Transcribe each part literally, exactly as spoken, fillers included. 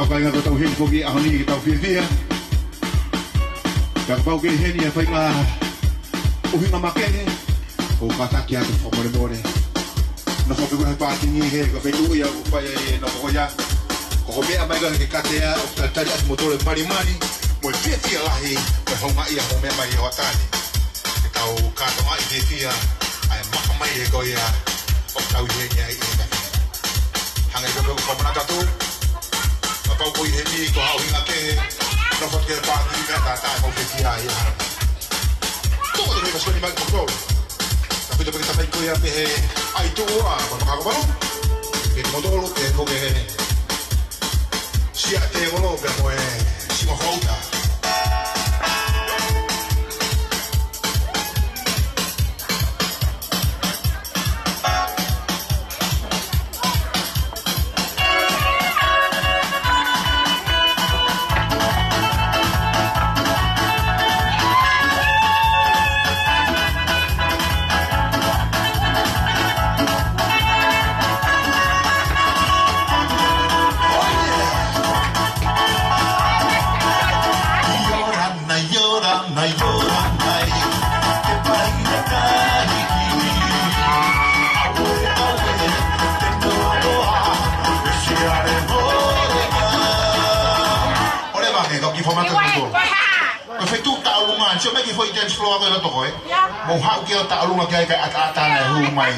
Kāinga, ko e tau heni foki he ʻaho ni ke tau fiefia. Pea kapau ʻoku ʻi heni ha faʻahinga ʻuhinga makehe, ʻoku kātaki atu fakamolemole. Nofo pē koe he pākingi he ko e feituʻu ia ʻoku fai ai e nofo ko ia. Ko hoʻo meʻa mai ko ē ke kātaki atu ʻo talitali atu kimoutolu e malimali mo e fiefia lahi mo e houngaʻia hoʻo meʻa mai ʻi he hoʻatā ni. Ke tau kātoangaʻi fiefia ʻa e makamai ko ia ʻoku tau ʻi heni ai ʻi he efiafi ni. Hangē ko e pehē ʻoku fakamanatu atu, kapau ʻoku ʻi heni ko ha ʻuhinga kehe, nofo atu ki he pākingi kae tātā ʻemau fiefia ai ʻi he ʻaho ni. Tuku atu e masiva ni mai kiate kimoutolu. Tau pito pē ke tamai ko ia pē he ʻai tuʻu ʻa e makakapalo. Kiate kimoutolu, pea ko e siʻa tēvolo pea mo e siʻa fauta. ʻOleva ke kau ki fomata tuku. Ko e feituʻu taʻolunga, sio mai ki he foʻi dance floor ko ē ʻi loto ko ē. Mou haʻu ke ʻo taʻolunga ki ai kae ʻataʻatā ʻa e hū mai.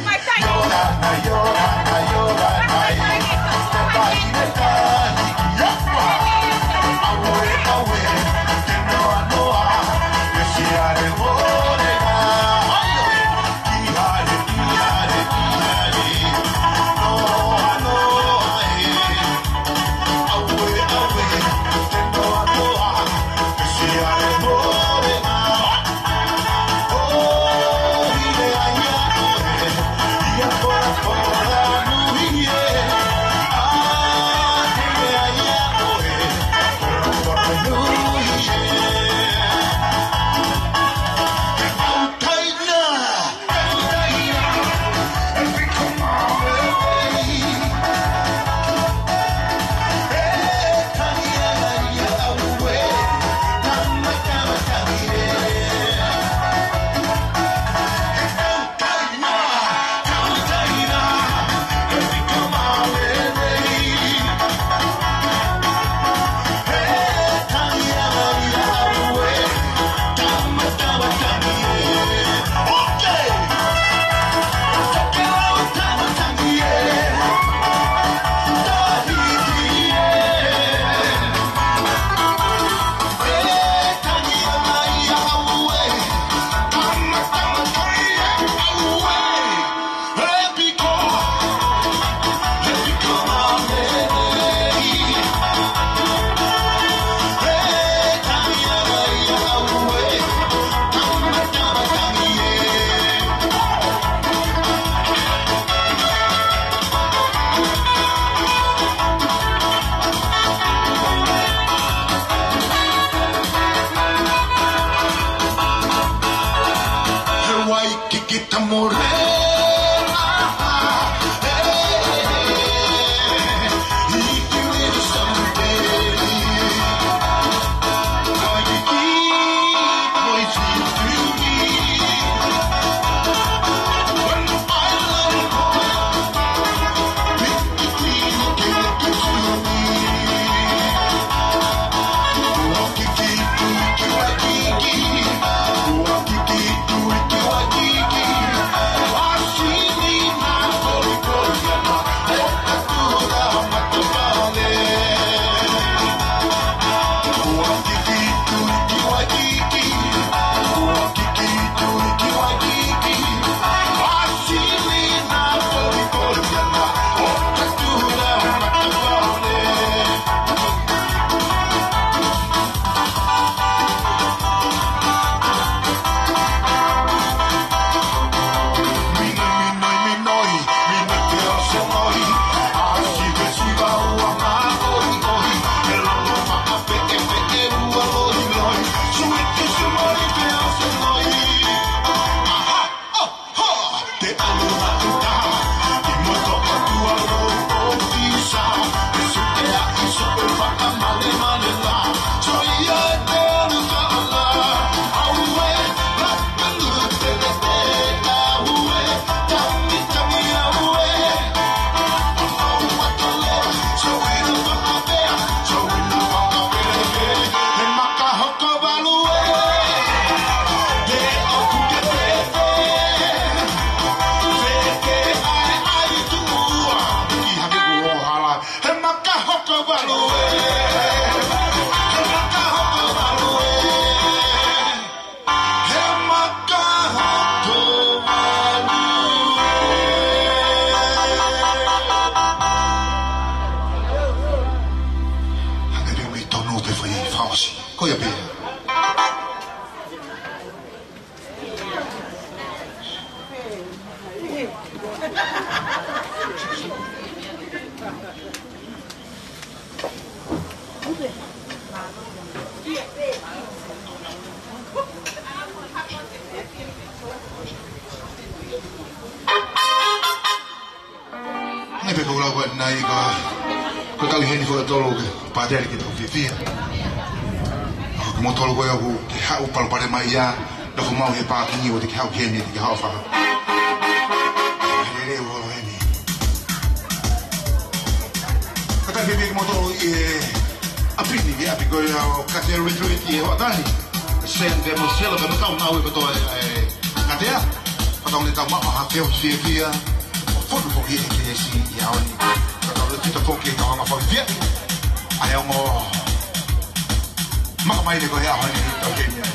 ʻE pē ko e lau ko eni ko, ko e kau ʻi heni ko e tolu ke pātele ke tau fiefia. Ko kimoutolu ko ē ʻoku ke haʻu palopalema ia, nofo maʻu he pākingi ʻo te ke haʻu ki heni, te ke haʻu faka. Lele ua lo heni. Ka tau fiefia kimoutolu ʻi he ʻapi ni, ʻi he ʻapi ko ia ʻo Katea Retreat ʻi he hoʻatā ni. Sen Demo Sela, pea mo e kau ngāue kotoa ʻa e Katea. Pea tau ne tau maʻu ha feohi fiefia. Fonu foki e kelesi ʻi he ʻaho ni. Ka tau lele kita foki e kau anga fau fiefia. ʻA e ongo makamai ne ko e ʻaho ni tau ke ni ai.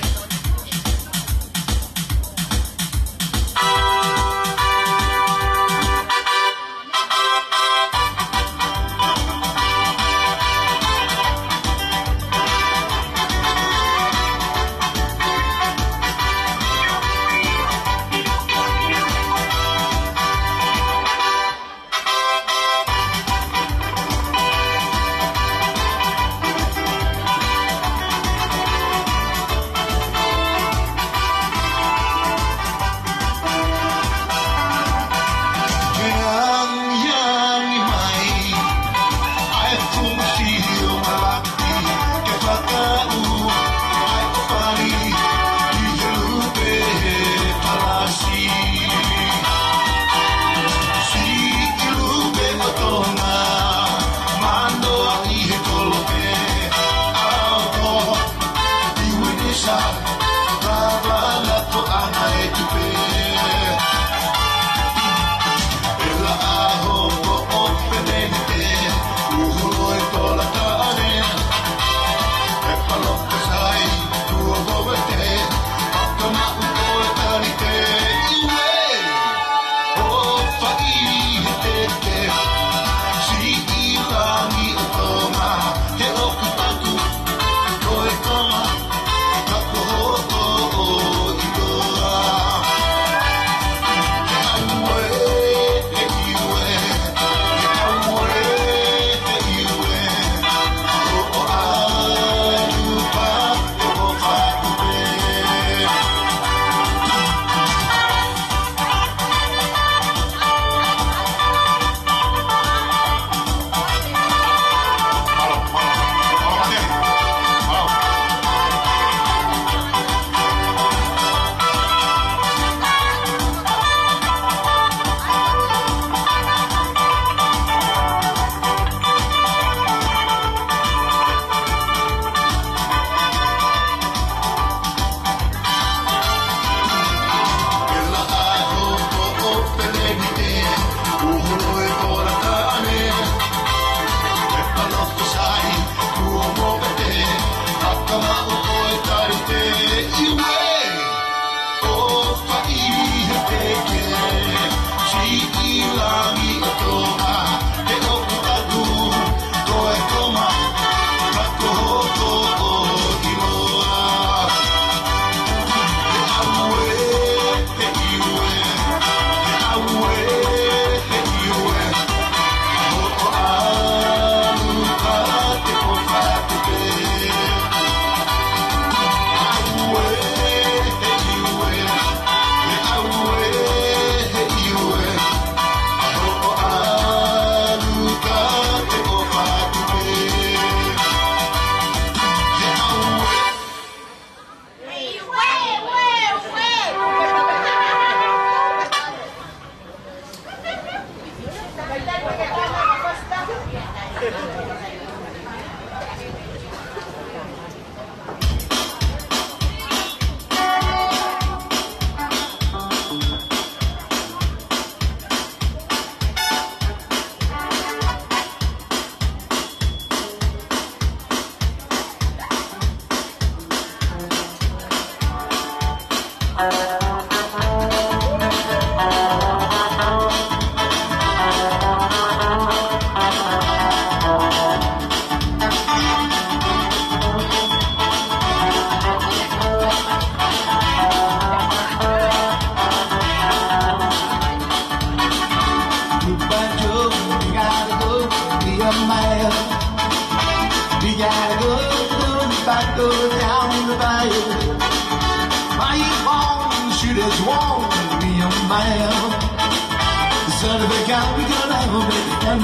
Open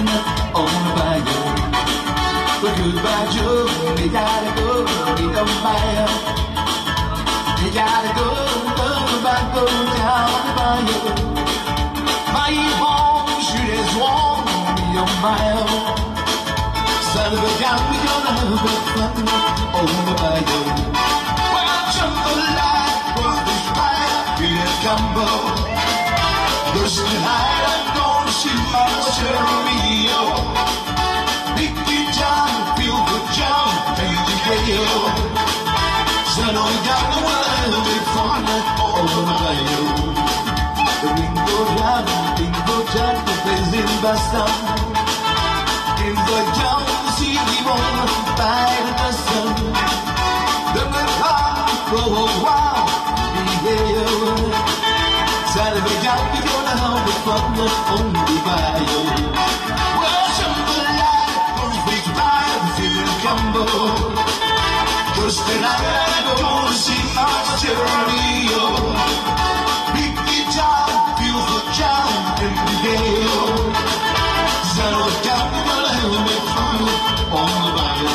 on the bayou. But goodbye, Joe. We gotta go, we don't buy. We gotta go, go, goodbye, go down the bayou. My home, shoot as warm, your mile. Son of a gun, we gonna have a big fun on the bayou. Well, jambalaya, what is fire, we a gumbo. There's the night, I'm gonna see my cherry. Big time, feel the jam, feel the gale. Son of a gun, we gonna have a big fun on the bayou. The window down, window down, the blazing bus down. In the town, see the moon, by the sun. The good time, oh, oh, wow, the gale. Son of a gun, we gonna have a fun on the bayou. Well, jambalaya, perfect time, feel combo. Just an island, don't see my stereo. Big guitar, feel the jam in the air. Settle down, we're gonna have a fun on the bayou.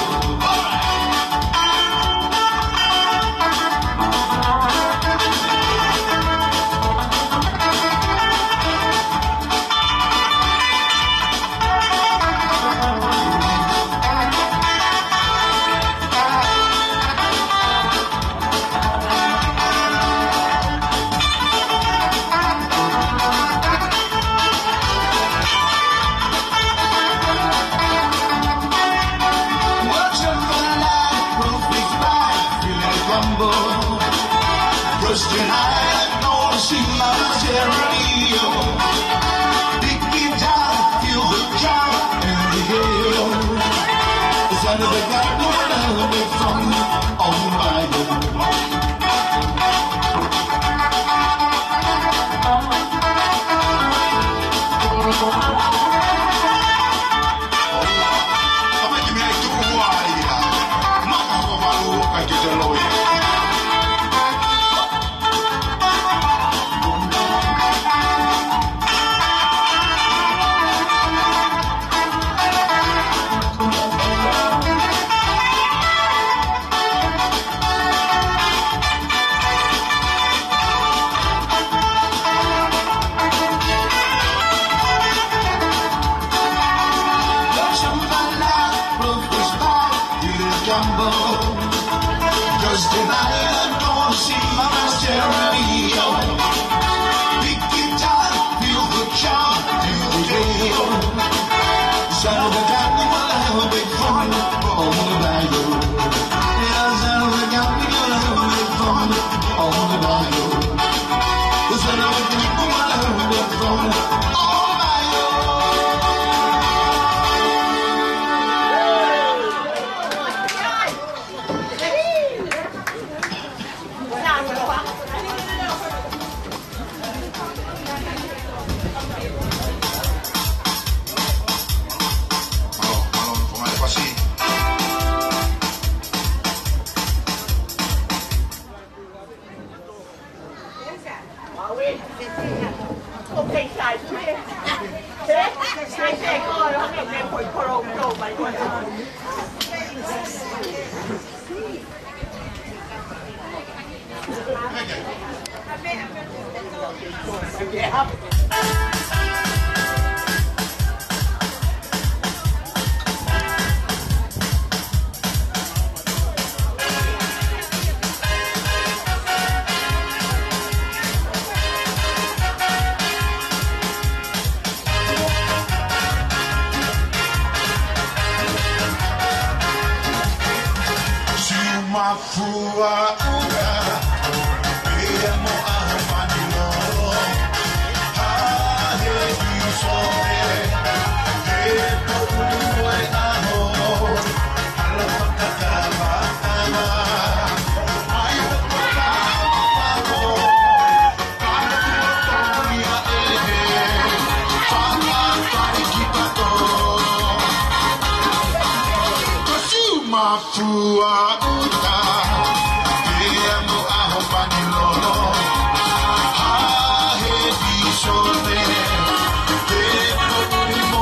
First thing I know, see my stereo. Big guitar, feel the jam in the air. The son of a gun, wanna make fun on my own. Just an island, don't see my stereo. Big guitar, feel the charm, feel the gale. Son of a gun, we'll have a big fun on the bayou. Yeah, son of a gun, we'll have a big fun on the bayou. The son of a gun, we'll have a big fun on the bayou. Siʻi mafua ʻuta, pea mo ʻaho pani lolo. Haʻe ki sote, he poʻuli mo e ʻaho. Hala fakakava, kava. Ai, fakakava, kava. Fua ʻuta, pea mo ʻaho pani lolo. Haʻe ki sote, he poʻuli mo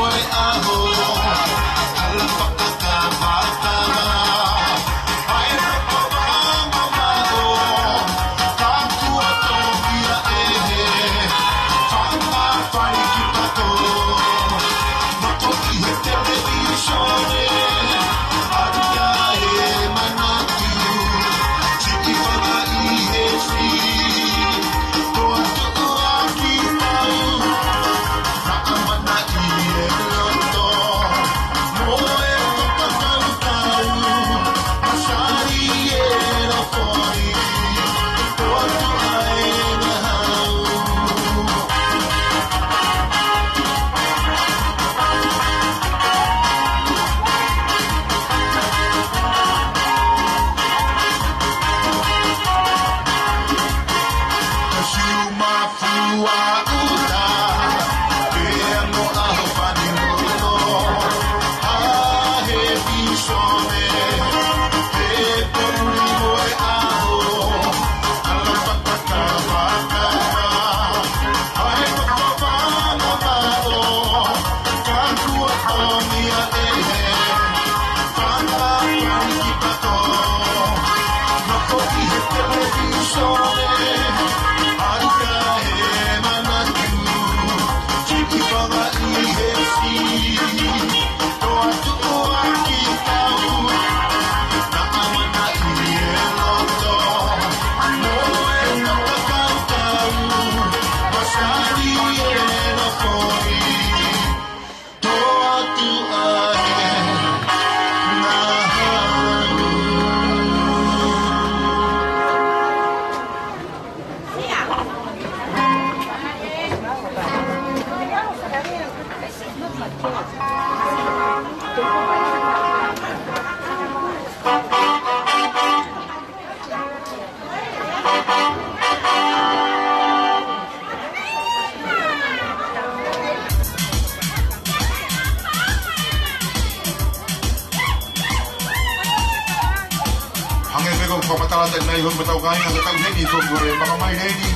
Hangē pē ko e fakamatala atu ʻanenai ʻe he ongo tau kāinga, ko e taʻu heni ko e kole makamai leni,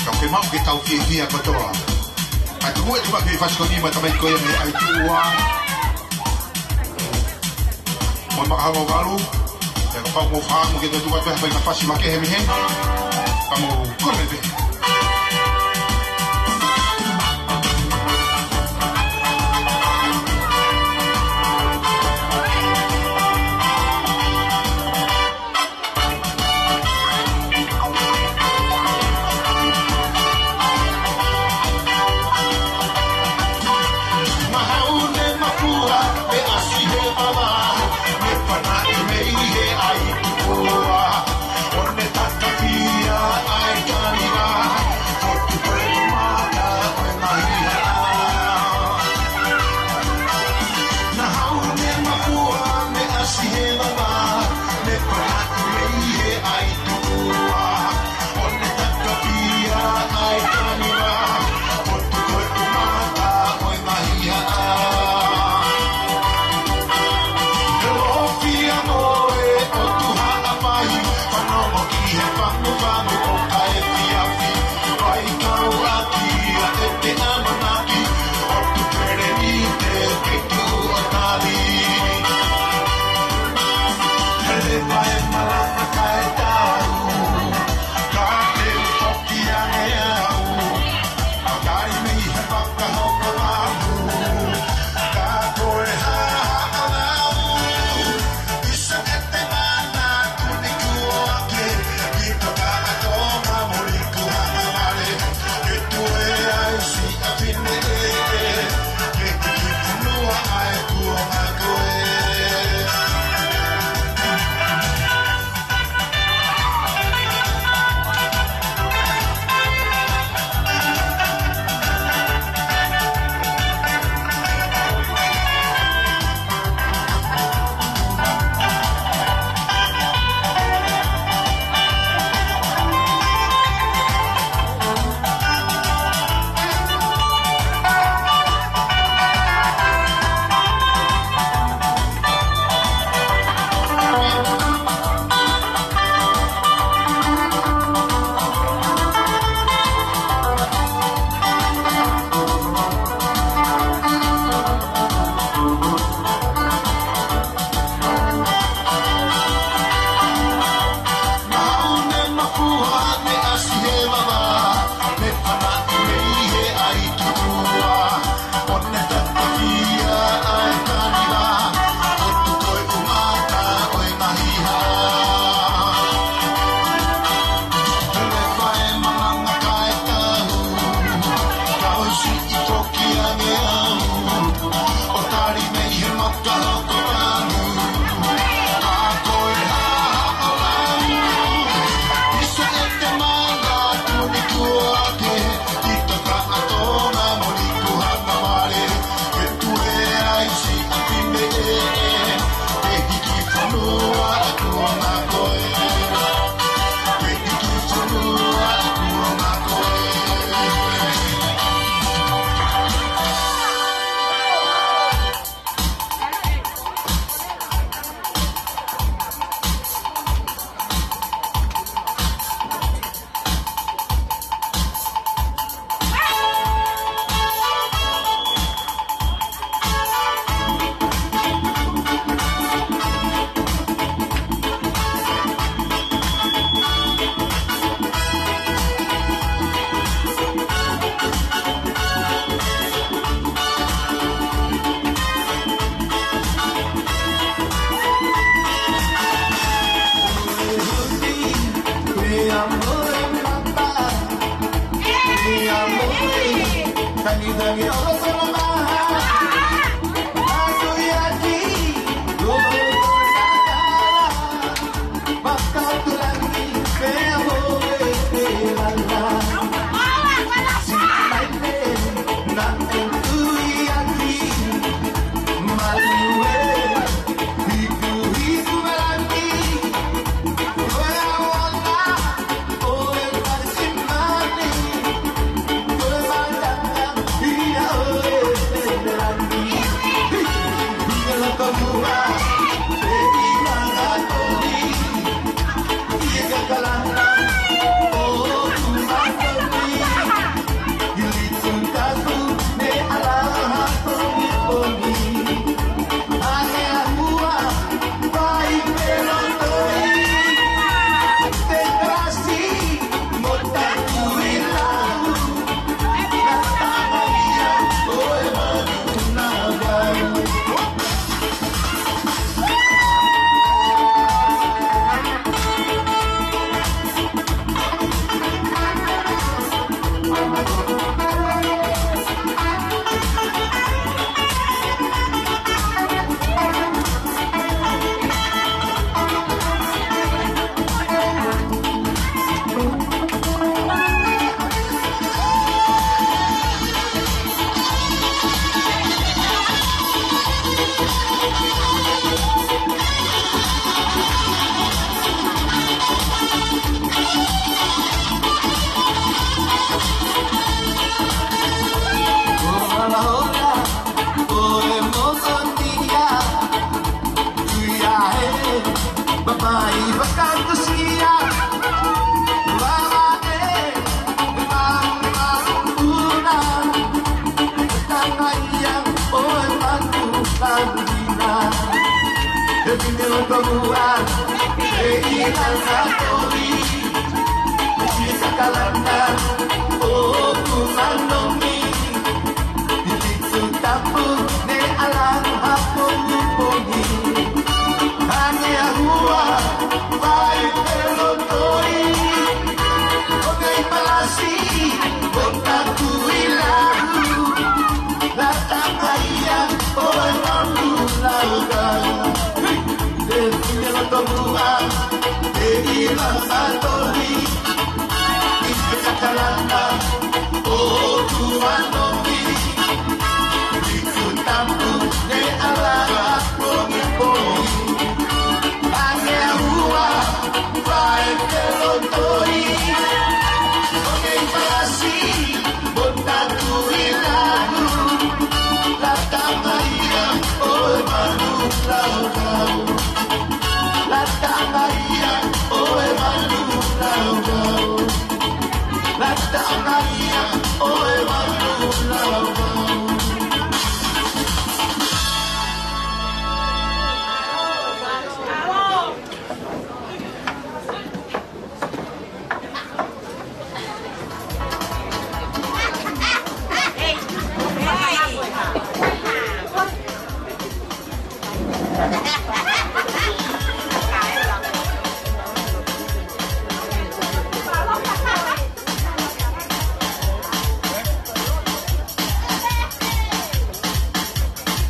ka ke maʻu ke tau fiefia kotoa. Ka tuku e tuʻa ki he fasi ko eni mo e tamaiki ko ia mei ʻAituʻua. Mo e makaha mo valu, pea kapau mo faʻa mo ke tuku atu ha fai ka fasi makehe mei heni. Ka mo kole pē.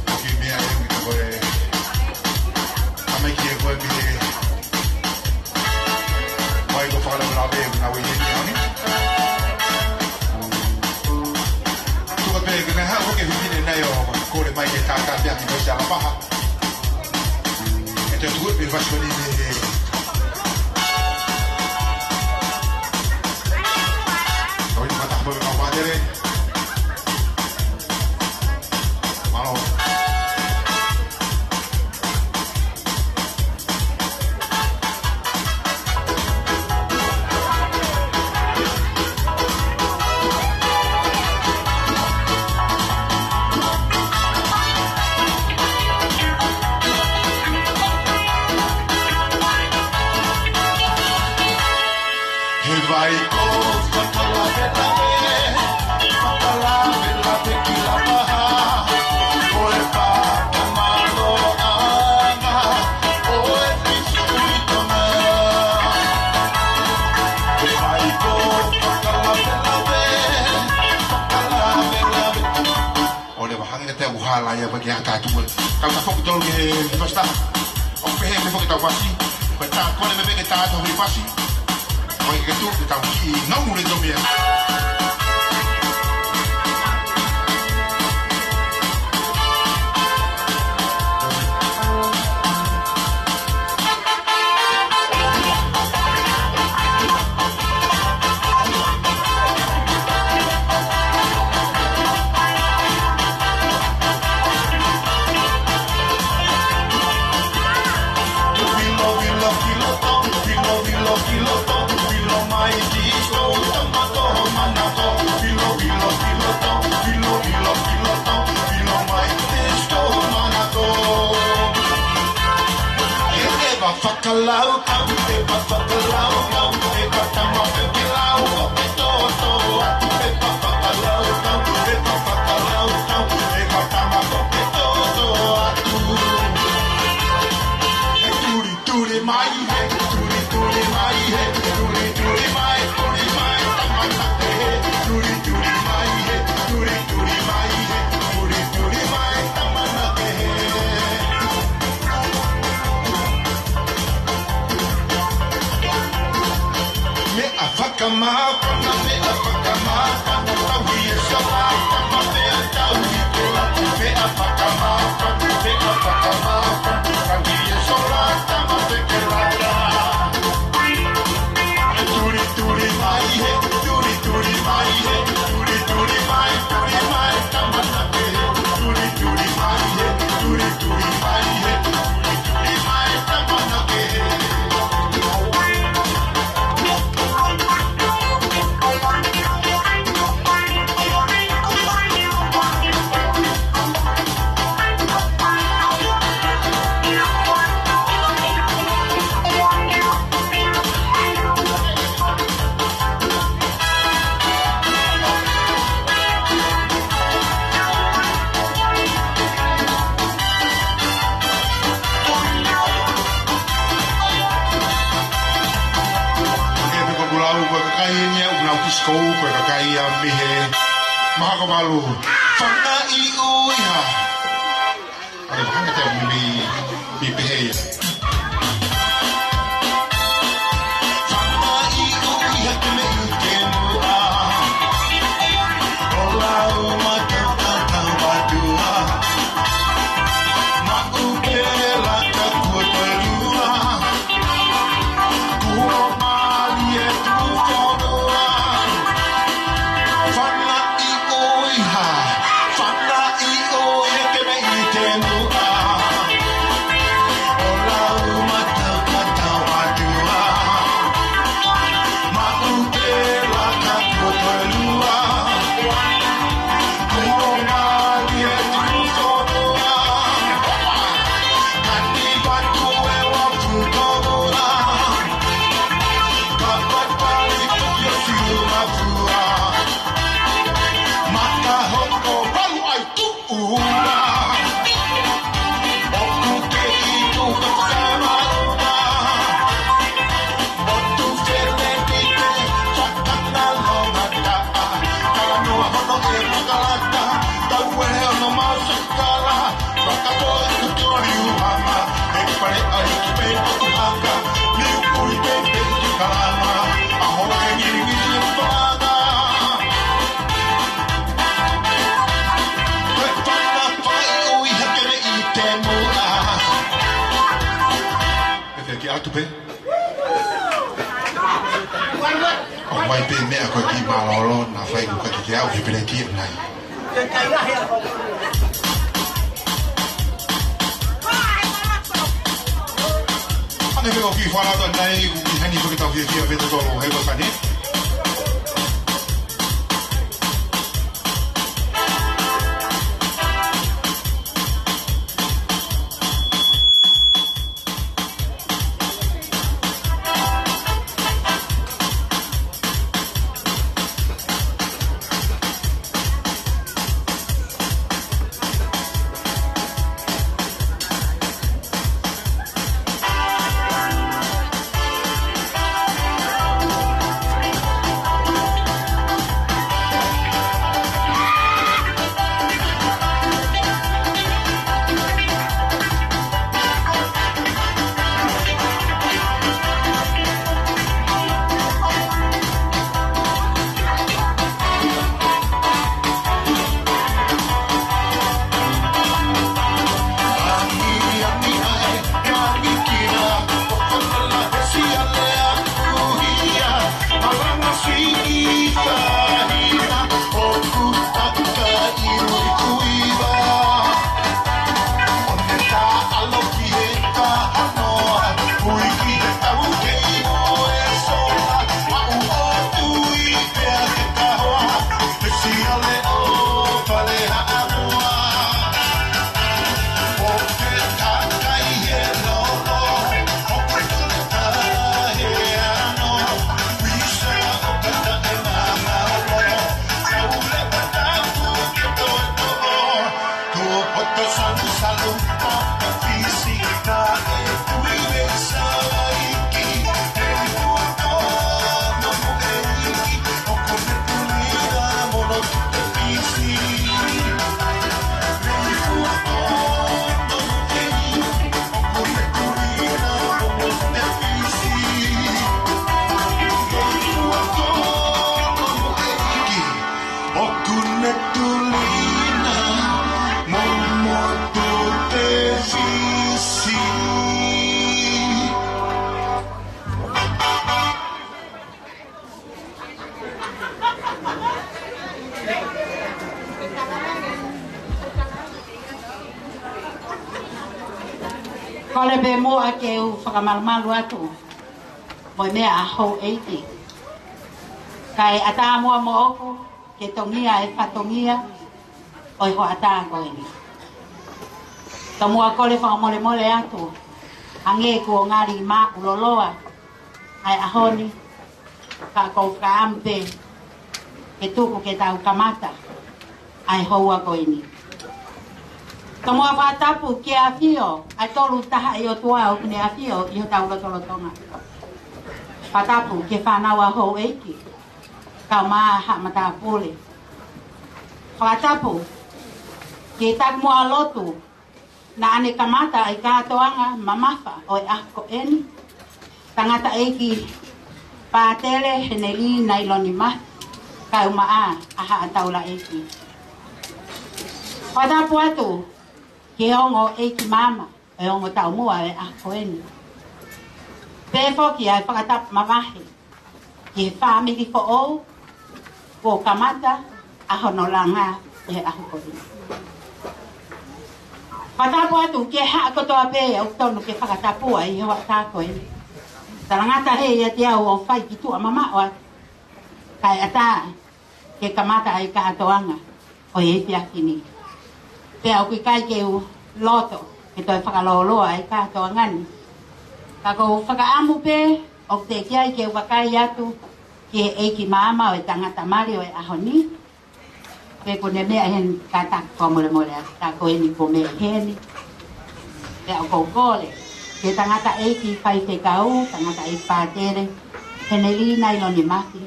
Ko e kiʻi meʻa ʻeni ko e ʻamai ki he ko e pite. Mai ko fakalavelave ʻe na wei ʻeni ʻoni. Tuka pē ke meʻa hau ke fifine nai ʻo kole mai ke kākā pē ʻaki ko e sia lapaha. E te tuku pē fasi ko ni te. Ko e ni mata ko e kau pātele. Mālō. Te u hala ia pea ke ʻatā atu e. Tau tā foki tolu ki he fasi taha. ʻOku pehē pē foki ʻetau fasi. Ko e tā kole pē ke tā atu hoʻo fasi. Ko e ke tuʻu ke tau kiʻi nau nure tō mea. Fakalaukau, ʻe fakalaukau, ʻe tama pē ke lau, ʻo ke tōtō atu, ʻe fakalaukau, ʻe fakalaukau, ʻe tama ʻo ke tōtō atu. Tuli, tuli mai, he, tuli, tuli mai, he, tuli, tuli mai, tuli mai, tama na te he, tuli, tuli mai, he, tuli, tuli mai, he, tuli, tuli mai, tama na te he. Meʻa fakamāfana, meʻa fakamāfana, tauhi e sola, tama meʻa tauhi ke la. Meʻa fakamāfana, meʻa fakamāfana, tauhi e sola, tama meʻa ke la. Tuli, tuli mai, he, tuli, tuli mai, he, tuli, tuli mai, tuli mai, tama na te he, tuli, tuli mai, he, tuli, tuli mai, he, tuli, tuli mai, tama na te he. Ke piko kulau ko e kakai eni ia, ʻoku nau kisi kou ko e kakai ia mei he Mahakavalu. Fanga ʻiʻu ʻiha. ʻAle mahanga te mimi mi pehē ia. Fanga ʻiʻu ʻiha ke meʻi ke muʻa. ʻO lau ma tau tau tau ʻatua. Maʻu pē laka kuo toe lua. Kuo mālie tuʻu fonua. Fanga ʻiʻu ʻiha, fanga ʻiʻu ʻiha ke meʻi ke muʻa. ʻO lau ma tau tau tau ʻatua. Maʻu pē laka kuo toe lua. Kuo mālie tuʻu fonua. Kati watu e wafu tōmula. Kapapali pio siu mafua. Maka hoko walu ai tuʻu ua. ʻOku ke ʻi tuʻu ka whakamaʻunga. Motu fele ni te fakana longa taʻa. Talanoa hono e makalata. Tau e ono mau sakala. Fakapō e kutori uhama, e pare ai ki pei potu haka, liu pui pei pei ki kalama, a hoa e ngiri ngiri e palanga. Ko e fanga fai ui hake ne i te mua. E fea ki atu pē. ʻO mai pē meʻa ko e ki mālōlō, na fai kuka ki te au, he pere ki e nai. Hangē pē ko e kiʻi fakalata nai, ʻoku ʻi heni ko e tau fiefia pē totolo, he ko e kani. Kole pē muʻa ke u fakamalumalu atu mo e meʻa ʻa houʻeiki. Kae ʻatā muʻa moʻoku ke tongia e fatongia ʻo e hoʻatā ko eni. Tomuʻa kole fakamolemole atu, hangē kuo ngali māʻuloloa ʻa e ʻaho ni, ka ʻoku ou fakaʻamu pē ke tuku ke tau kamata ʻa e houa ko eni. Tomuʻa fakatapu ki he ʻafio ʻa e Tolu Tahaʻi ʻOtua ʻoku ne ʻafio ʻi hotau lotolotonga. Fakatapu ki he fānau ʻa houʻeiki, kae ʻumaʻā haʻa matāpule. Fakatapu ki he takimuʻa lotu naʻa ne kamata ʻa e kātoanga mamafa ʻo e ʻaho ko eni, tangataʻeiki Pātele Heneli Nailoni Mafi, kae ʻumaʻā ʻa haʻa taulaʻeiki. Fakatapu atu ki he ongo ʻeiki maama ʻo e ongo taumuʻa ʻo e ʻaho ko eni. Pehē foki ʻa e fakatapu mavahe ki he fāmili foʻou kuo kamata ʻa hono langa ʻi he ʻaho ko eni. Fakatapu atu ki he haʻa kotoa pē ʻoku totonu ke fakatapua ʻi he hoʻatā ko eni. Talangata he ʻiate au ʻo fai ki tuʻa mamaʻo atu, kae ʻatā ke kamata ʻa e kātoanga ʻo e efiafi ni. Pea ʻoku ʻikai ke u loto ke toe fakalōloa ʻa e kātoanga ni. Ka ʻoku ou fakaʻamu pē ʻoku teʻeki ai ke u vakai atu ki he ʻeiki maama ʻo e tangata mali ʻo e ʻaho ni, pe kuo ne meʻa heni. Kātaki fakamolemole atu, ka ko eni kuo meʻa heni. Pea ʻoku ou kole ki he tangataʻeiki faifekau, tangataʻeiki Pātele Heneli Nailoni Mafi,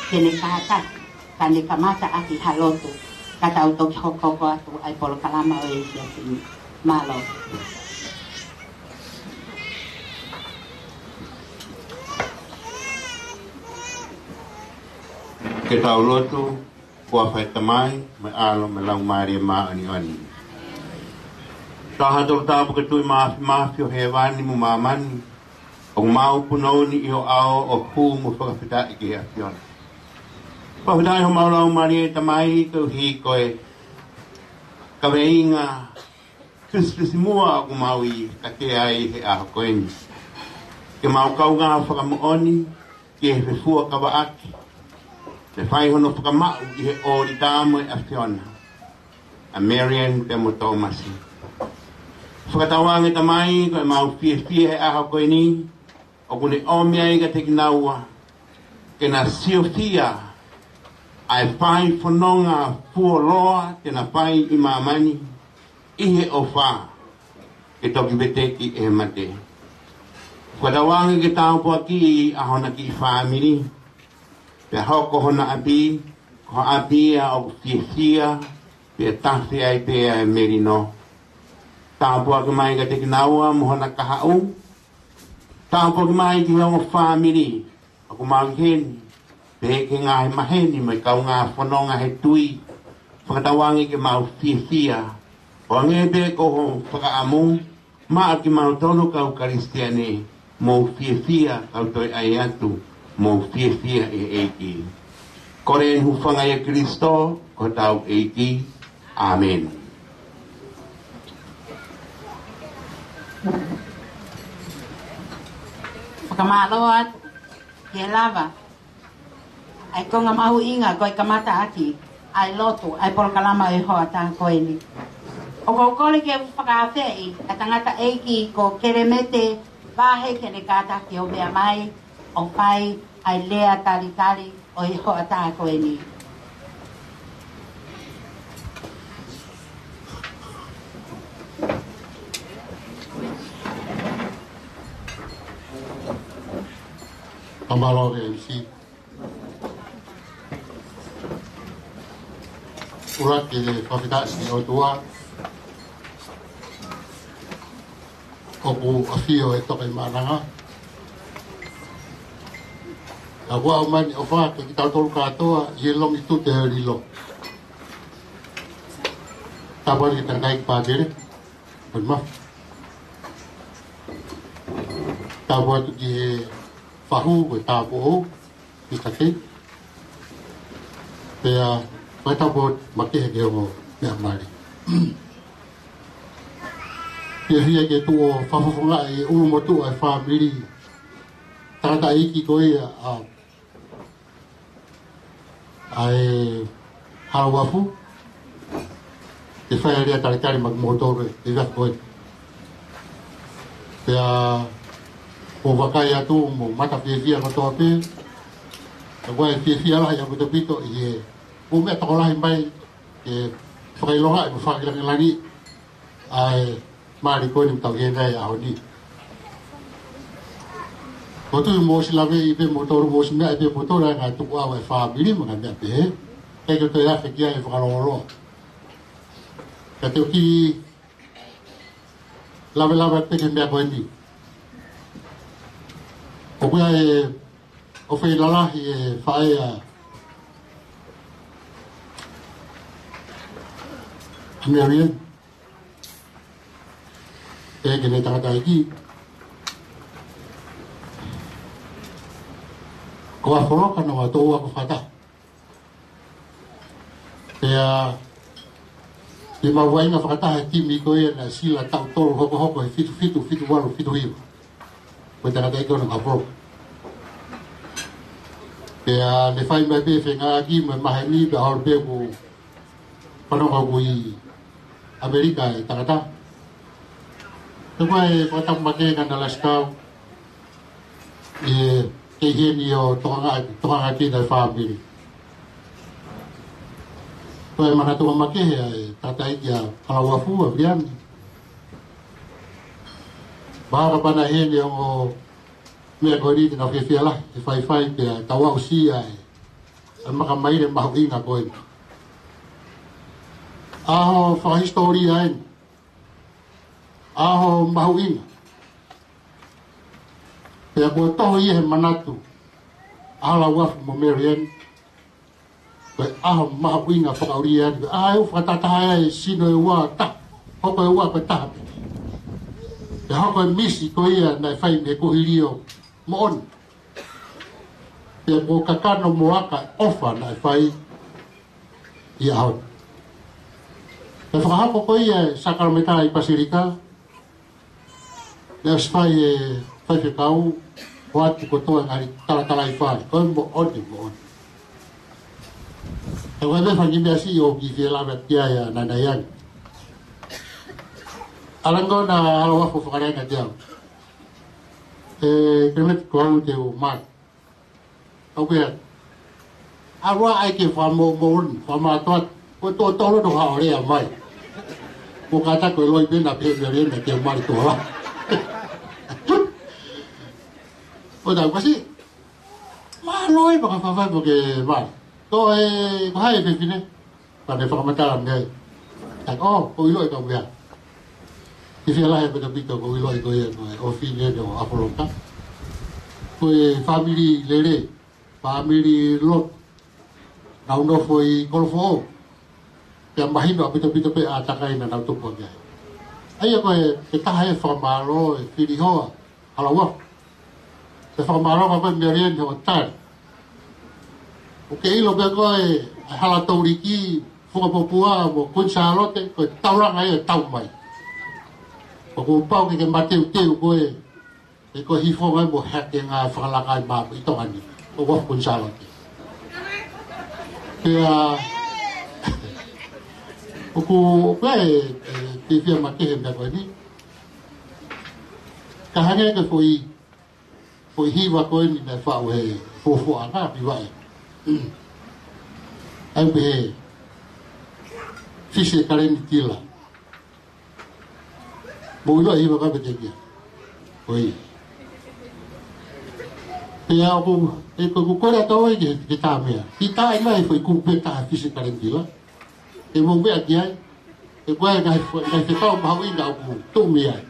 ke ne kātaki, ka ne kamata ʻaki ha lotu, ka tau toki hokohoko atu ʻa e polokalama ʻo e efiafi ni. Mālō. Ke tau lotu. Ko e huafa ʻo e Tamai, mo e ʻAlo, mo e Laumālie Māʻoniʻoni. Taha Tolu Tapu, ko e Tuʻi Māfimafi ʻo hēvani mo māmani, ʻoku mau punou ni ʻi ho ʻao ʻo hū mo fakafetaʻi ki he ʻAfiona. Fakafetaʻi homau laumālie, Tamai, koeʻuhi ko e kaveinga Kilisimasi muʻa ʻoku mau ʻi kate ai he ʻaho ko eni. Ke mau kaungā fakamoʻoni ki he fefua kavaʻaki, ke fai hono fakamaʻu ʻi he ʻōlita mo e ʻAfiona, ʻa Marian pea mo Tōmasi. Fakatauange, Tamai, ko ʻemau fiefia he ʻaho ko eni, ʻoku ne ʻomi ai kiate kinaua ke na siofia ʻa e fai fononga fuoloa te na fai ʻi māmani, ʻi he ʻofa ke toki veteki ʻe he mate. Fakatauange ke tāpuakiʻi ʻa hona kiʻi fāmili, pea hoko hona ʻapi ko ha ʻapi ia ʻoku fiefia, pea tafe ai pē ʻa e melino. Tāpuaki mai kiate kinaua mo hona kahaʻu. Tāpuaki mai ki he ongo fāmili ʻoku mau ʻi heni, pea ki he ngaahi maheni mo e kaungā fononga he tui. Fakatauange ke mau fiefia, ʻo hangē pē ko ho fakaʻamu, maʻa kimautolu kau Kalisitiane, mou fiefia, kau toe ʻai atu, mou fiefia ʻi he ʻEiki. Kole eni hūfanga ʻia Kalaisi, ko hotau ʻEiki. ʻĀmeni. Fakamālō atu ki he lava ʻa e konga mahuʻinga ko e kamata ʻaki ʻa e lotu, ʻa e polokalama ʻo e hoʻatā ko eni. ʻOku ou kole ke fakaafeʻi ʻa e tangataʻeiki ko Kelemete Vahe ke ne kātaki ʻo meʻa mai ʻo fai ʻa e lea talitali ʻo e hoʻatā ko eni. Fakamālō ki he M C. ʻUluaki, fakafetaʻi ki he ʻOtua ʻoku ʻafio ʻi he toka ʻi Maʻananga. Ka kuo ʻomai ʻa e ʻofa kiate kitautolu kātoa ʻi he longitude ʻo e lilo. Tāpuaki ki he tangataʻeiki Pātele, Pātele Mafi. Tāpuaki atu ki he fahu, ko e tāupoʻou, Misa Kei. Pea, mai tāpuaki makehe ki he ongo meʻa mali. Fiefia ke tuʻu ʻo fakafofongaʻi e ʻulumotuʻa e fāmili tangataʻeiki ko ia ʻa, ʻa e Hala Uafu, ke fai e lea talitali maʻa kimoutolu he efiafi ko eni. Pea ʻoku ou vakai atu mo mata fiefia kotoa pē, ka ko e fiefia lahi ʻaupito ʻi he ʻū meʻa tokolahi mai ke fakaʻilongaʻi mo fakalāngilangiʻi ʻa e mali ko eni ʻoku tau ʻi heni he ʻaho ni. ʻOku ou tui mou ʻosi laveʻi pē moutolu, mou ʻosi meaʻi pē moutolu ʻa e ngaahi tukuʻau ʻa e fāmili mo e ngaahi meʻa pehē. ʻIkai ke toe afe ki ai e fakalōloa. Ka te u kiʻi lavelave pē ki he meʻa ko eni. ʻOku ʻi ai e ʻofeina lahi e faʻē ʻa Mary Ann, ʻa ʻene tangataʻeiki ko ʻAfoloka, naʻa nau toʻo ako fakataha. Pea ʻi heʻemau vaʻinga fakataha he timi ko ia naʻe sila taʻu tolu hokohoko he fitu fitu, fitu valu, fitu hiva. Ko e tangataʻeiki ko ena ʻa ʻAfoloka. Pea ne fai mai pē fengāueʻaki mo e maheni pea holo pē ʻoku fanongo ʻoku ʻi ʻAmelika e tangata. Pea ko e fakatapu makehe kia Nalasikau ʻi he kei heni ʻo tokangaʻi, tokangaʻi ʻa e fāmili. Ko e manatu makehe ʻa e tangataʻeiki ʻa Hala Uafu, ʻa Viliami. Mahalo kapau naʻe ʻi heni ʻa e ongo meʻa ko eni te nau fiefia lahi he faifai pea tau aʻusia e, e makamaile mahuʻinga ko eni. ʻAho fakahisitōlia eni. ʻAho mahuʻinga. Pea kuo tohi ia he manatu ʻa Hala Uafu mo Mary Ann, ko e ʻaho mahuʻinga fakaʻuli ia, ko e ʻaho ʻoku fakatahataha ai e sino ʻe ua, taha, hoko ʻe ua ko e taha. Pea hoko e misi ko ia naʻe fai mei he kuohili ʻo moʻoni. Pea kuo kakano mo aka e ʻofa naʻe fai ʻi he ʻaho ni. Pea fakahoko ko ia e sākalamēniti ʻi Pasilika, naʻe ʻosi fai ʻe he faifekau ʻo ʻoatu kotoa e ngaahi talatalaifale, ko e moʻoni, moʻoni. He ʻoku ʻi ai e fanga kiʻi meʻa siʻi ʻoku ou kiʻi fie lave atu ki ai ʻanenai ange. ʻAlu ange ʻa Hala Uafu ʻo fakalea ange kiate au, ʻE Kelemeti, ko au te u mali. ʻOku ʻi ai. ʻAlu ā ʻai ke fakamoʻoni, fakamātoato. Ko e tō tolo no ha ʻo lea mai. Ko e kātaki ko e loi pē naʻe pehē ʻe Mary Ann naʻe mali tō la. ʻO tau kasi. Mālō e fakafafai mo ke mali. Ko e, ko hai e fefine? Pea ne fakamatala mai. ʻA, ʻo, ʻoku ou ʻiloʻi e kau meʻa. Fiefia lahi ʻaupito ʻoku ou ʻiloʻi ko ia ko e ʻofefine ʻo ʻAfoloka. Ko e fāmili lelei, fāmili lotu. Nau nofo ʻi Kolofoʻou. Pea mahino ʻaupito pē ʻa e ʻātakai naʻa nau tupu hake ai. ʻA ia ko e, ko e taha e fakamālō e fili hoa, Hala Uafu. Pea fakamālō atu ko e Mary Ann hoʻo tali. ʻOku ke ʻilo pē ko e, e Hala Touliki, Fungapopua mo Kuini Sālote, ko e taulanga ia ʻe tau mai. ʻOku pau ke ke mateuteu ko e, ʻe ko e hifo mai mo hake ngā fakalakalaka maʻa ʻi Tonga ni. ʻO Uafu Kuini Sālote. Pea, ʻoku, ʻoku ʻi ai e, e, fiefia makehe he meʻa ko eni. Ka hangē ko e foʻi, foʻi hiva ko eni naʻe faʻu he fuofuaʻanga ʻi Vaʻe. ʻOku pehē, Fisi e Kalenitila. Mou ʻiloʻi e hiva ko ē pē kia. Ko ia. Pea ʻoku, ʻe ko ʻeku kole atu ai ke, ke tā meʻa. Kiʻi tā mai e foʻi kupu pē taha Fisi e Kalenitila. ʻE mou meʻa ki ai. ʻE ko e ngaahi fo-, ngaahi fekau mahuʻinga ʻoku tuʻu mei ai.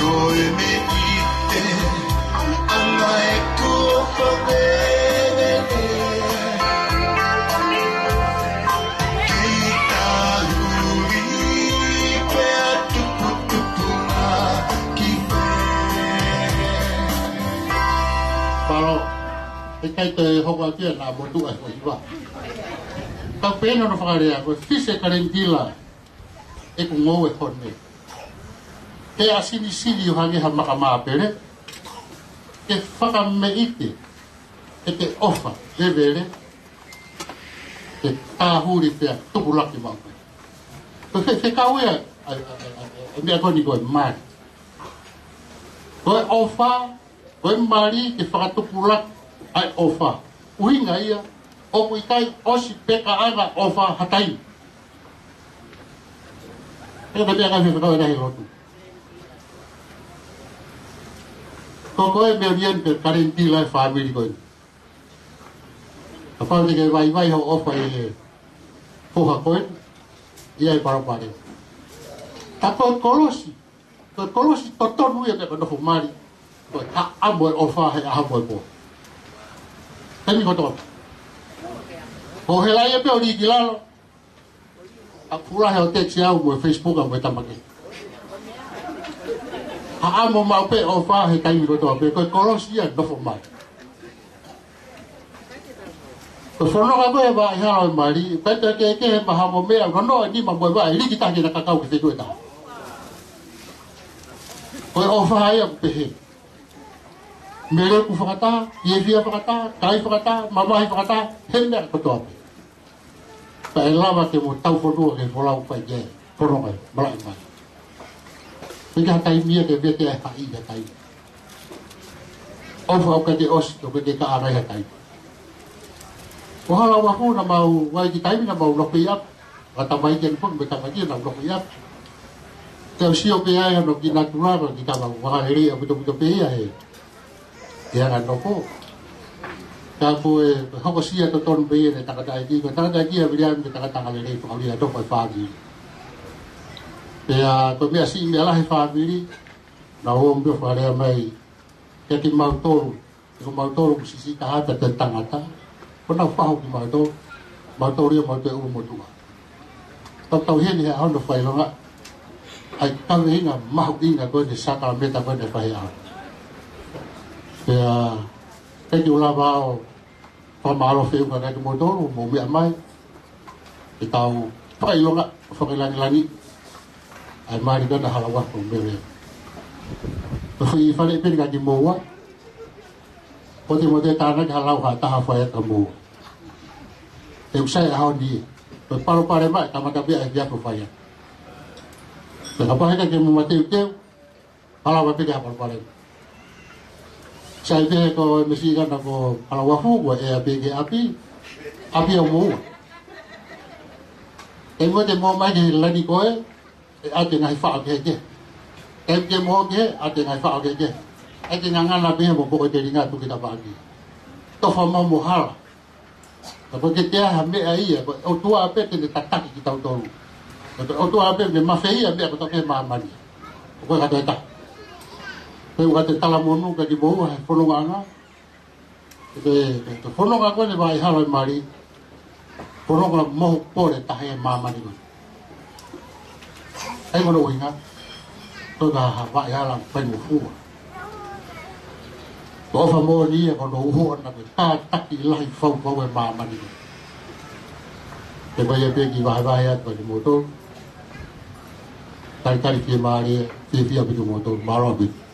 Ko e meʻite, ʻa e ngaahi kuo fafele. Kei tauli, pea tuputupu ʻa ki fē. Palo, ʻe ʻikai toe hoko atu ia naʻa motuʻa e foʻi hiva. Kau pehē hono fakalea, ko e fise kalēnitila ʻeku ngoue hone. Ke ʻasinisini ʻo hangē ha maka māpele. Ke fakameʻite, ke te ʻofa vevele. Ke tāhuli pea tupulaki maʻu pē. Ko e fe-, fekau ia ʻa e, ʻa e, ʻa e, ʻa e meʻa ko eni ko e mali. Ko e ʻofa, ko e mali ke fakatupulaki ʻa e ʻofa. ʻUhinga ia, ʻoku ʻikai ʻosi pekaʻanga ʻofa ha taimi. Pea ko e meʻa ʻikai fekau e ngaahi lotu. Ko koe Meliani pē kalēnitila e fāmili ko eni. Kapau te ke vaivai hoʻo ʻofa ʻi he foha ko eni, ʻe ʻi ai e palopalema. Ka ko e kolosi, ko e kolosi totonu ia ke nofo mali, ko e haʻamo e ʻofa he ʻaho mo e pō. Taimi kotoa. Ko e hela ia pē ʻo lī ki lalo, ʻa e fuʻu lahi ʻo text au mo e Facebook ʻa mo e tama kehe. Haʻamo maʻu pē ʻofa he taimi kotoa pē, ko e kolosi ia nofo mali. Ko e fononga ko ē vaʻa hala ʻo e mali, pea te ke, ke he maha mo meʻa, nono e nima mo e vaʻe, liki taha ke na kakau ki he feituʻu ʻe taha. Ko e ʻofa ia ʻoku pehē. Meleku fakataha, fiefia fakataha, kai fakataha, mamahi fakataha, he meʻa kotoa pē. Pea ʻe lava ke mo tau fonua ke folau fai ke, fononga, malaʻe mai. Pea ʻikai ha taimi ia ke vete ai ha ʻi ha taimi. ʻOfa ʻoku ʻikai ke ʻosi, ʻoku ʻikai ke kaʻanga ʻi ha taimi. Ko Halauafu naʻa mau, ʻi ai e kiʻi taimi naʻa mau nofo ʻi ʻapi, ʻa e tamaiki ʻeni foki mo e tamaiki naʻa mau nofo ʻi ʻapi. Te u sio pē ai hono kiʻi natula, ko e kiʻi tama vakalelei ʻaupito pē ia he ʻi he anga nofo. Ka ko e hokosia totonu pē ia ʻene tangataʻeiki, ko e tangataʻeiki ʻa Viliami, ko e tangata angalelei, fakaʻulia ʻa e toko e fāmili. Pea ko e meʻa siʻi meʻa lahi e fāmili, naʻa ʻomai ʻo fakalea mai kiate kimautolu, ko mautolu mo siʻisiʻi taha pē ʻa e tangata, ko ʻenau fahu kimautolu, mautolu ia mautolu ʻe ua motuʻa. Tautau heni he ʻaho hono fakaʻilonga ʻa e kaveinga mahuʻinga ko eni, sākalamēniti ko eni ʻa e fai ʻaho. Pea, ʻikai ke u lava ʻo fakamālō feʻunga kiate kimoutolu, mou meʻa mai, ke tau fakaʻilonga, fakalāngilangiʻi ʻa e mali ko ena ʻa Halauafu mo Mele. Ko e foʻi faleʻi pē eni kiate kimoua, ʻoua te mou toe tānaki ha lau ha taha fai atu moua. ʻE ʻosi e ʻaho ni, ko e palopalema ʻe kamata pē ia he efiafi ʻoku fai atu. Pea kapau he ʻikai ke mou mateuteu, hala ua pē ke ha palopalema. Sai pē ko e meʻa siʻi kana ko Halauafu, ko e ʻea pē ki ʻapi, ʻapi ʻo moua. ʻE mo te mo mai ki he lani ko ē, ʻe ʻatu e ngaahi faʻo kehekehe. ʻE ke mo ke, ʻatu e ngaahi faʻo kehekehe. ʻE ke ngangana pē mo ko e telinga tuʻu ki tafaʻaki. Tofa mau mo hala. Ka ko e ke te aha meʻa ia, ko e ʻOtua pē te ne tataki kitautolu. Ka ko e ʻOtua pē ne mafeia meʻa kotoa pē he māmani. Ko e katoa e taha. Pea ʻoku ou talamonū kiate kimoua he fonongaʻanga. Ko e, ko e fononga ko eni vaʻa hala ʻo e mali. Fononga mohu pole taha he māmani ko eni. ʻA ia ko hono ʻuhinga, ko e ka ha vaʻa hala ʻoku fai mo fua. Ko e ʻofa moʻoni ia ko hono uho ʻana ko e kātaki lahi fau fau e māmani ko eni. Te u fai pē kiʻi vahevahe atu kiate kimoutolu. Talitali fiemālie, fiefia ʻaupito kimoutolu, mālō ʻaupito.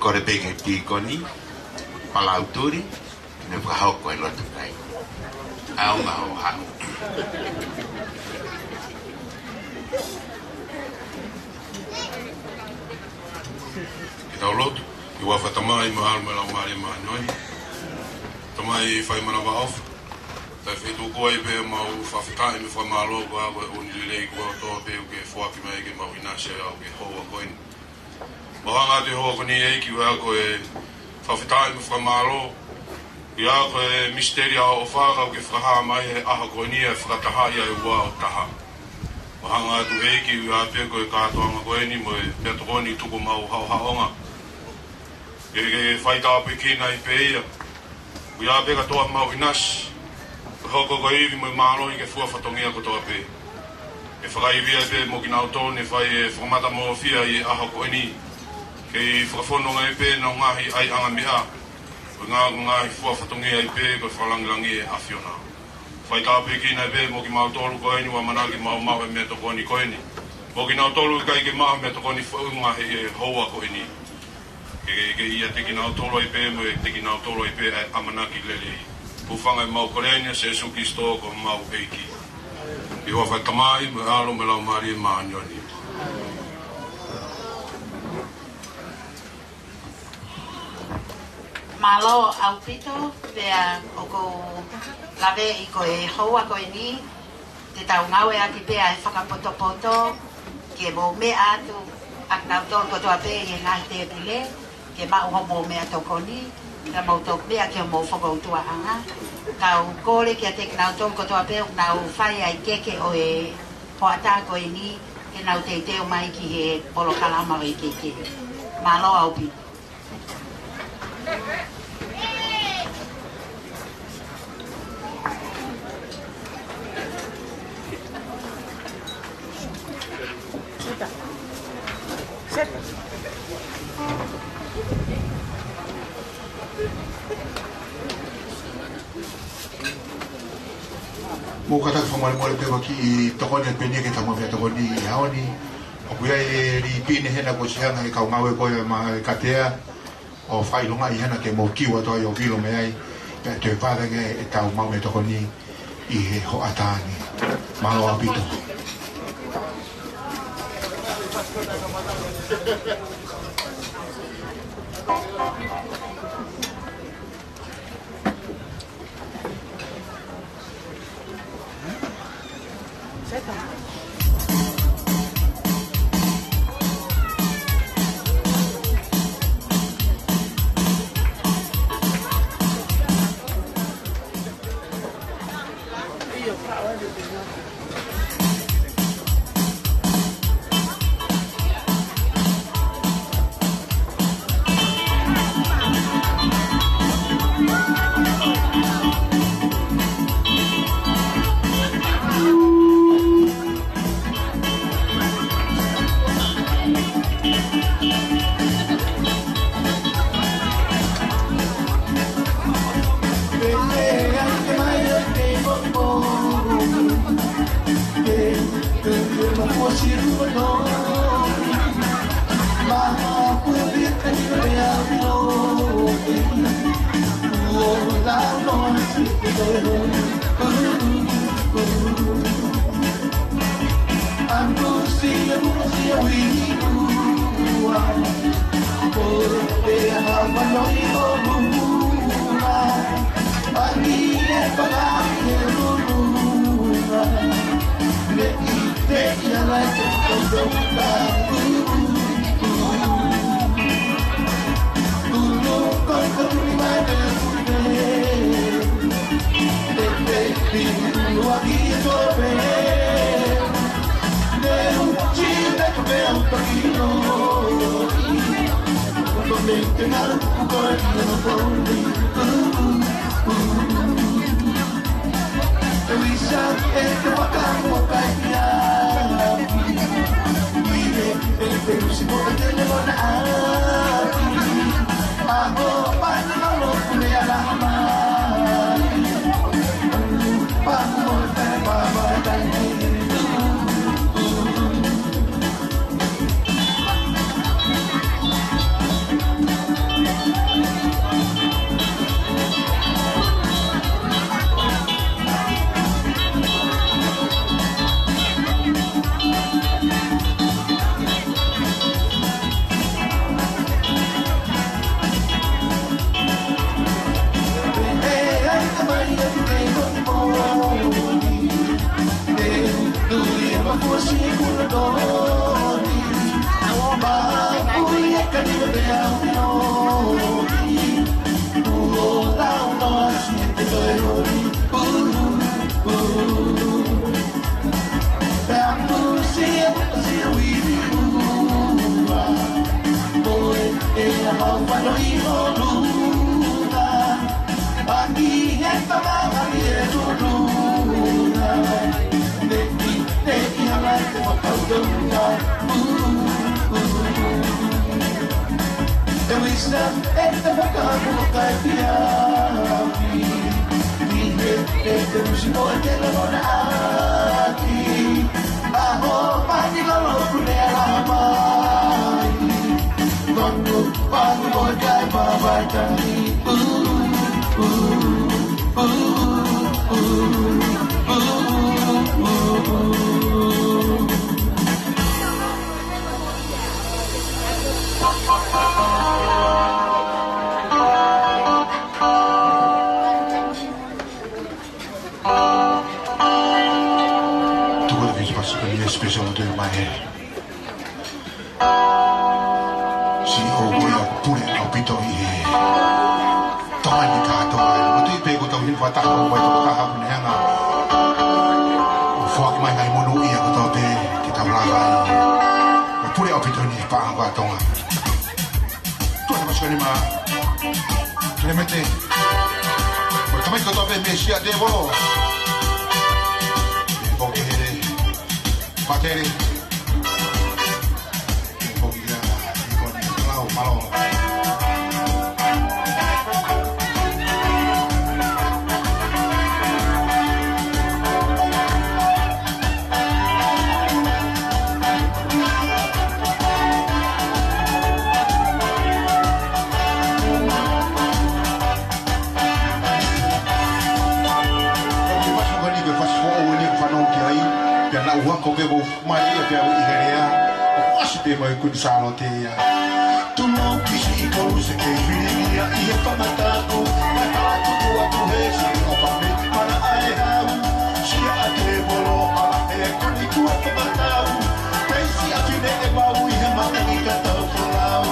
Kole pē ki he tīkoni, palautuli, ke ne fakahoko e lotu kai. ʻAonga hoʻo haʻu. Ke tau lotu. ʻI he huafa ʻo e Tamai, mo e ʻAlo, mo e Laumālie Māʻoniʻoni. Tamai faimanavaʻofa. Tau fai tuku ai pē ʻemau fakafetaʻi mo e fakamālō koeʻuhi ko e ʻū lelei kotoa pē ʻoku ke foaki mai ke mau ʻinasi ai ʻi he houa ko eni. Mau hanga atu he houa ko eni, ʻEiki, ʻi he ako ʻo e fakafetaʻi mo e fakamālō. ʻI he ako ʻo e misiteli ʻo e ʻofa ʻoku ke fakahā mai he ʻaho ko eni ʻa e fakatahaʻi ʻa e ua ʻo taha. Mau hanga atu, ʻEiki, ʻi he ʻapi ko e kātoanga ko eni mo e meʻatokoni tuku homau haʻohaʻonga. Ke ke faitāpuekina ai pē ia. ʻI he ʻapi kātoa ʻemau ʻinasi, ke hoko ko e ivi mo e mālohi ki he fua fatongia kotoa pē. Ke fakaivia pē mo kinautolu ne fai e fakamatamofia ʻi he ʻaho ko eni. Ke fakafononga ai pē ʻenau ngaahi ʻaiʻanga meʻa. Ko e ngaahi, ngaahi fua fatongia ai pē ko e fakalāngilangi ʻa e ʻAfiona. Faitāpuekina ai pē mo kimautolu ko eni ʻoku ʻamanaki ke mau maʻu e meʻatokoni ko eni. Mo kinautolu ʻoku ʻikai ke maʻu e meʻatokoni foʻou he houa ko eni. Ke, ke, ke ʻiate kinautolu ai pē mo ʻiate kinautolu ai pē ʻa e ʻamanaki lelei. Hūfanga ʻemau kole ni ʻia Sīsū Kalaisi ko homau ʻEiki. ʻI he huafa ʻo e Tamai, mo e ʻAlo, mo e Laumālie Māʻoniʻoni. Mālō ʻaupito, pea ʻoku ou laveʻi ko e houa ko eni, te tau ngāueʻaki pē ʻa e fakapotopoto, ke mou meʻa atu, ʻa kinautolu kotoa pē ʻi he ngaahi tēpile, ke maʻu hoʻomou meʻatokoni, pea mou toki meʻa ki homou fokoutuaʻanga. Kau kole kiate kinautolu kotoa pē ʻoku nau fai ʻa e keke ʻo e hoʻatā ko eni, ke nau teuteu mai ki he polokalama ʻo e keke. Mālō ʻaupito. Mou kātaki fakamolemole pē ʻoku ou kiʻi tokoni pē ni ke tau maʻu e meʻatokoni ʻi he ʻaho ni. ʻOku ʻi ai e lipine hena kuo ʻosi hanga ʻe he kau ngāue ko ia mai kiate au ʻo fakaʻilongaʻi hena ke mou kiu atu ai ʻo vilo mei ai. Pea toe vave ange ʻetau maʻu meʻatokoni ʻi he hoʻatā ni. Mālō ʻaupito. Tuku atu e kiʻi pasipeni special to my head. Siʻi ʻoku ʻi ai e pule ʻaupito ʻi he Tonga ni kātoa. ʻOku ou tui pē ko e tau hini fakataha mai toko taha pune hanga ʻo foaki mai ha monūʻia kotoa pē ke tau laka ai. Ko e pule ʻaupito ni paʻanga ko ē ʻa Tonga. Tuku atu e pasipeni maʻa Kelemete. Ko e tamaiki kotoa pē mei Siaʻatēvolo. Ko Kehele. Patele. Ko ia, ko ia, mālō, mālō. Ko e fasi foʻou eni ʻoku fanongo ki ai, pea naʻa ku ako pē ʻoku ou mai ia pea u ʻi he lea, ʻoku ʻasi pē mai Kuini Sālote ia. Tulou ki siʻi Koluse kei filingia ʻi he fanga tapu, mai hala tuku atu he siʻi ʻofa mei Manaʻa ʻe Hau, Siaʻatēvolo ʻa e koni kuo fakatatau, pea siʻa fine ʻe vau ʻi he matangi ka tau folau.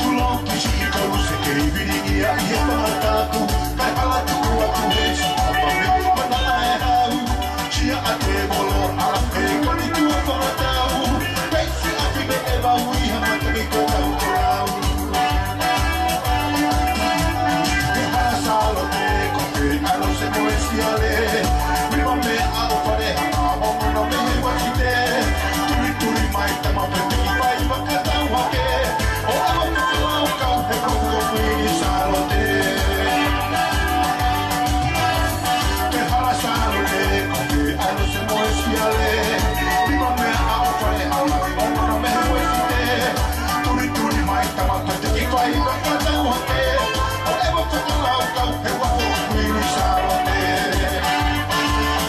Tulou ki siʻi Koluse kei filingia ʻi he fanga tapu, mai hala tuku atu he siʻi ʻofa mei Manaʻa ʻe Hau, Siaʻatēvolo ʻa e koni kuo fakatatau, pea siʻa fine ʻe vau ʻi he matangi ka tau folau. Ke hala Sālote, ko e ʻalo se mo e siale, nima meʻa ʻo fale hanga ʻo mono mei he uāsite. Tulituli mai tama pē piki fai fakatau hake, ʻo ʻalu fakalaukau he koko Kuini Sālote. Ke hala Sālote, ko e ʻalo se mo e siale, nima meʻa ʻo fale hanga ʻo mono mei he uāsite. Tulituli mai tama pē piki fai fakatau hake, ʻo ʻeva fakalaukau he uāsite Kuini Sālote.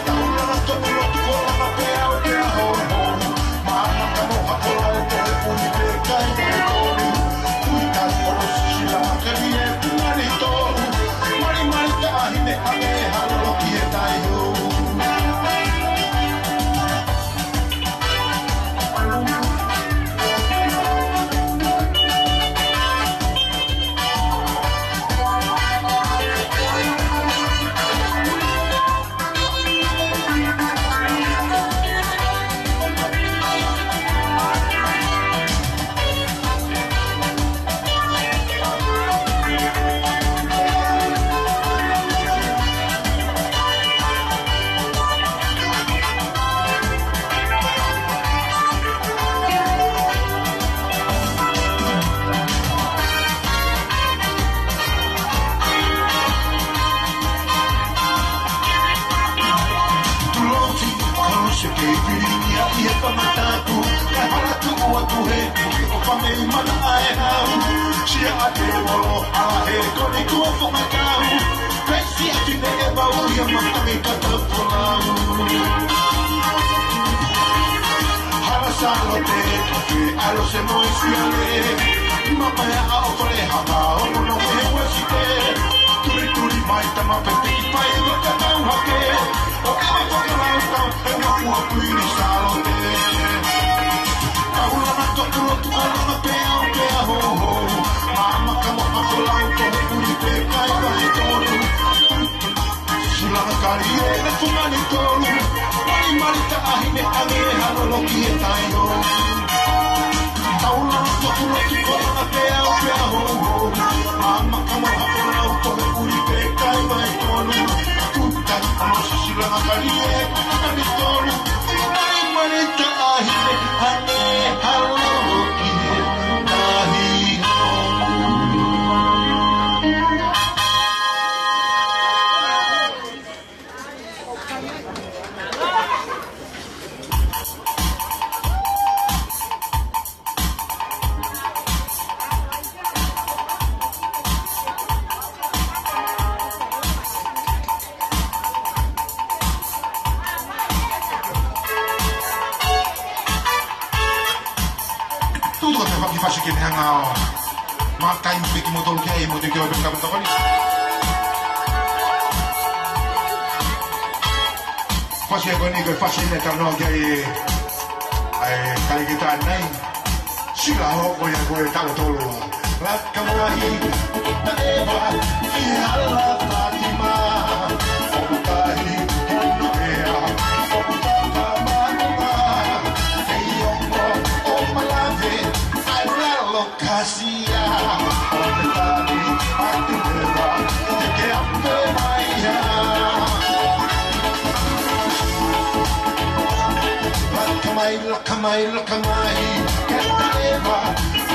Taulanga toki lotu ko langa pea u pea hou hou. Maama ka mo ha ko lau ko he puni pe kai mai tonu. Kui kai ʻolosi sila makali e pungani tonu. Mali mali taʻahine ange ha lolo ki he taihou. Tulou ki Koluse kei filingia ʻi he fanga tapu, mai hala tuku atu he siʻi ʻofa mei Manaʻa ʻe Hau, Siaʻatēvolo ʻa e koni kuo fakatatau, pea siʻa fine ʻe vau ʻi he matangi ka tau folau. Hala Sālote, ko e ʻalo se mo e siale, nima meʻa ʻo fale hanga ʻo mono mei he uāsite. Tulituli mai tama pē piki fai fakatau hake, ʻo ʻeva fakalaukau he uāsite Kuini Sālote. Taulanga toki lotu ko langa pea u pea hou hou. Maama ka mo ha ko lau ko he puni pe kai mai tonu. Sila makali e pungani tonu. Mali mali taʻahine ange ha lolo ki he taihou. Taulanga toki Ko e faki fasi ke ne hanga ʻo makai piki mo tolu ke ai mo te ke o peka mo tokoni. Fasi ko eni ko e fasi ne tano ke ai, ai, kai ke tā nei. Sila ho ko ia ko e talo tolu. Laka mai, ta eva, i ala Fatima. ʻOku tahi, hono ea, ʻoku taka mānuma. Te iongo, ʻo malave, ʻai lalo kasia. ʻO te tali, atu heva, te ke ape mai ia. Laka mai, laka mai, laka mai, ke ta eva,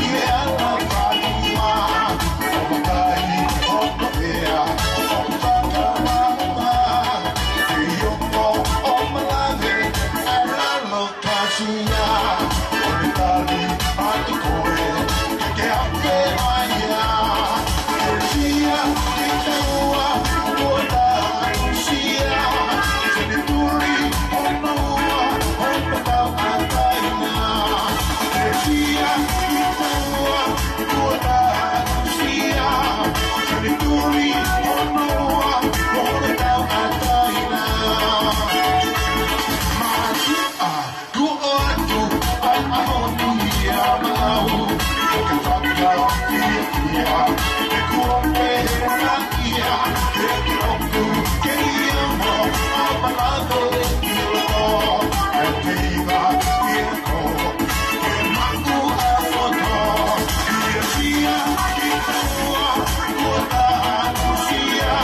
i he ala Fatima. ʻOku tahi, hono ea, ʻoku taka mānuma. Te iongo, ʻo malave, ʻai lalo kasia. ʻO te tali, atu koe, ke ke ape mai ia. Ke sia, ke taua, ua ta anusia. Seni tuli, hono ua, hono tau ʻataina. Ke sia, ke taua, ua ta anusia. Seni tuli, hono ua, hono tau ʻataina. Matu a Tuʻu atu, ʻa, ʻa, ʻo, ia, maʻau, ʻo ka faka, ia, ia, e kuo pehē na, ia, e ki ʻoku, ke ia mo, ʻa, maʻau, ia, ʻo, e te iva, ia, ko, ke maʻu, ʻa, foto, ia, ia, ia, ua, ua, ta, ua, ia,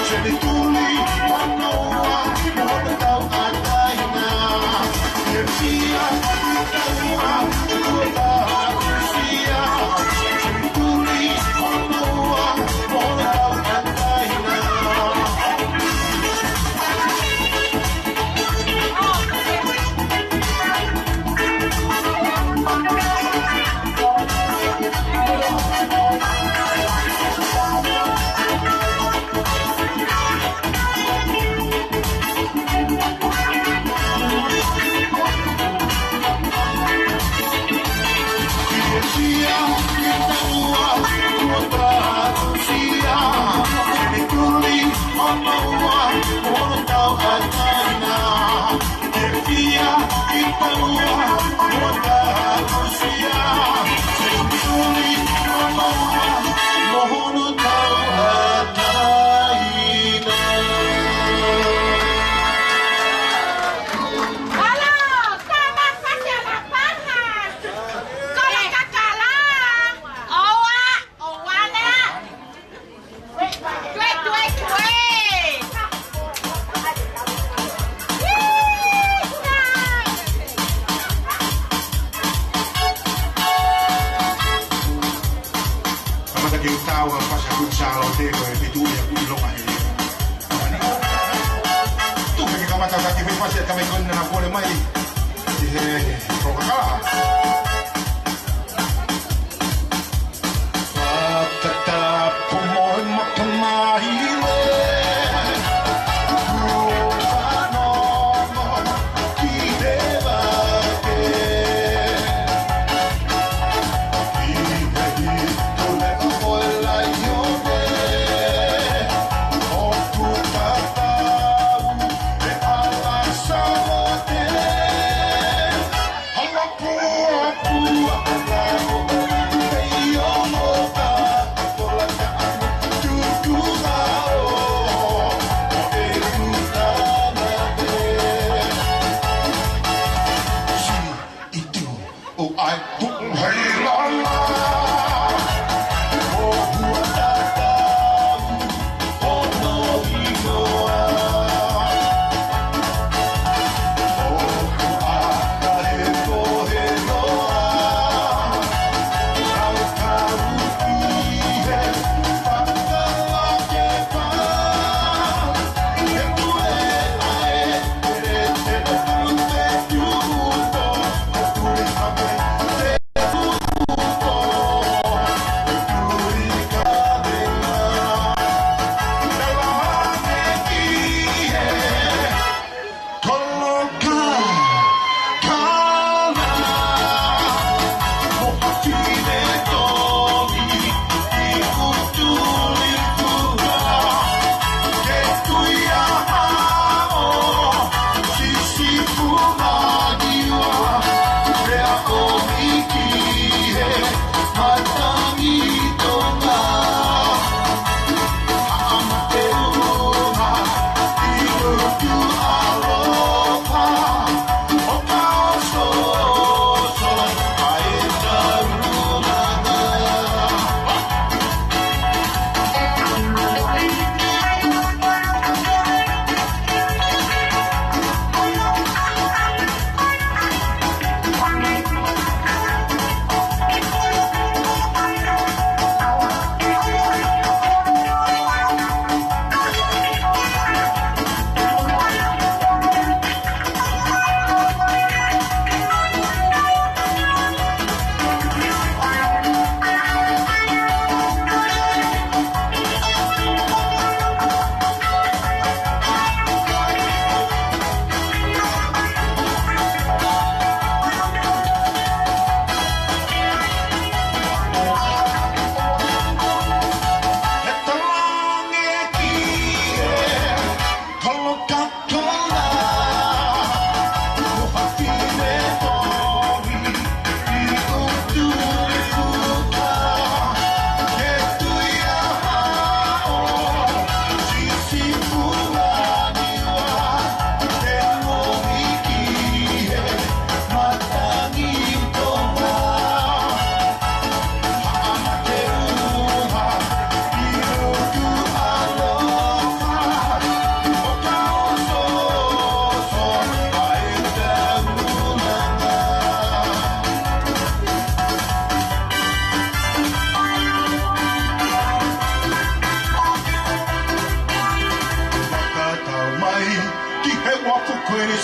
seni tuli, hono ua, hono tau, ʻa, Kamata ke tau ka fasi a kuini salo te ko e pitu ia kuini longa he. Tuku ke kamata ka ke fasi a tamai ko na pole mai. He, he, he, ko kakala.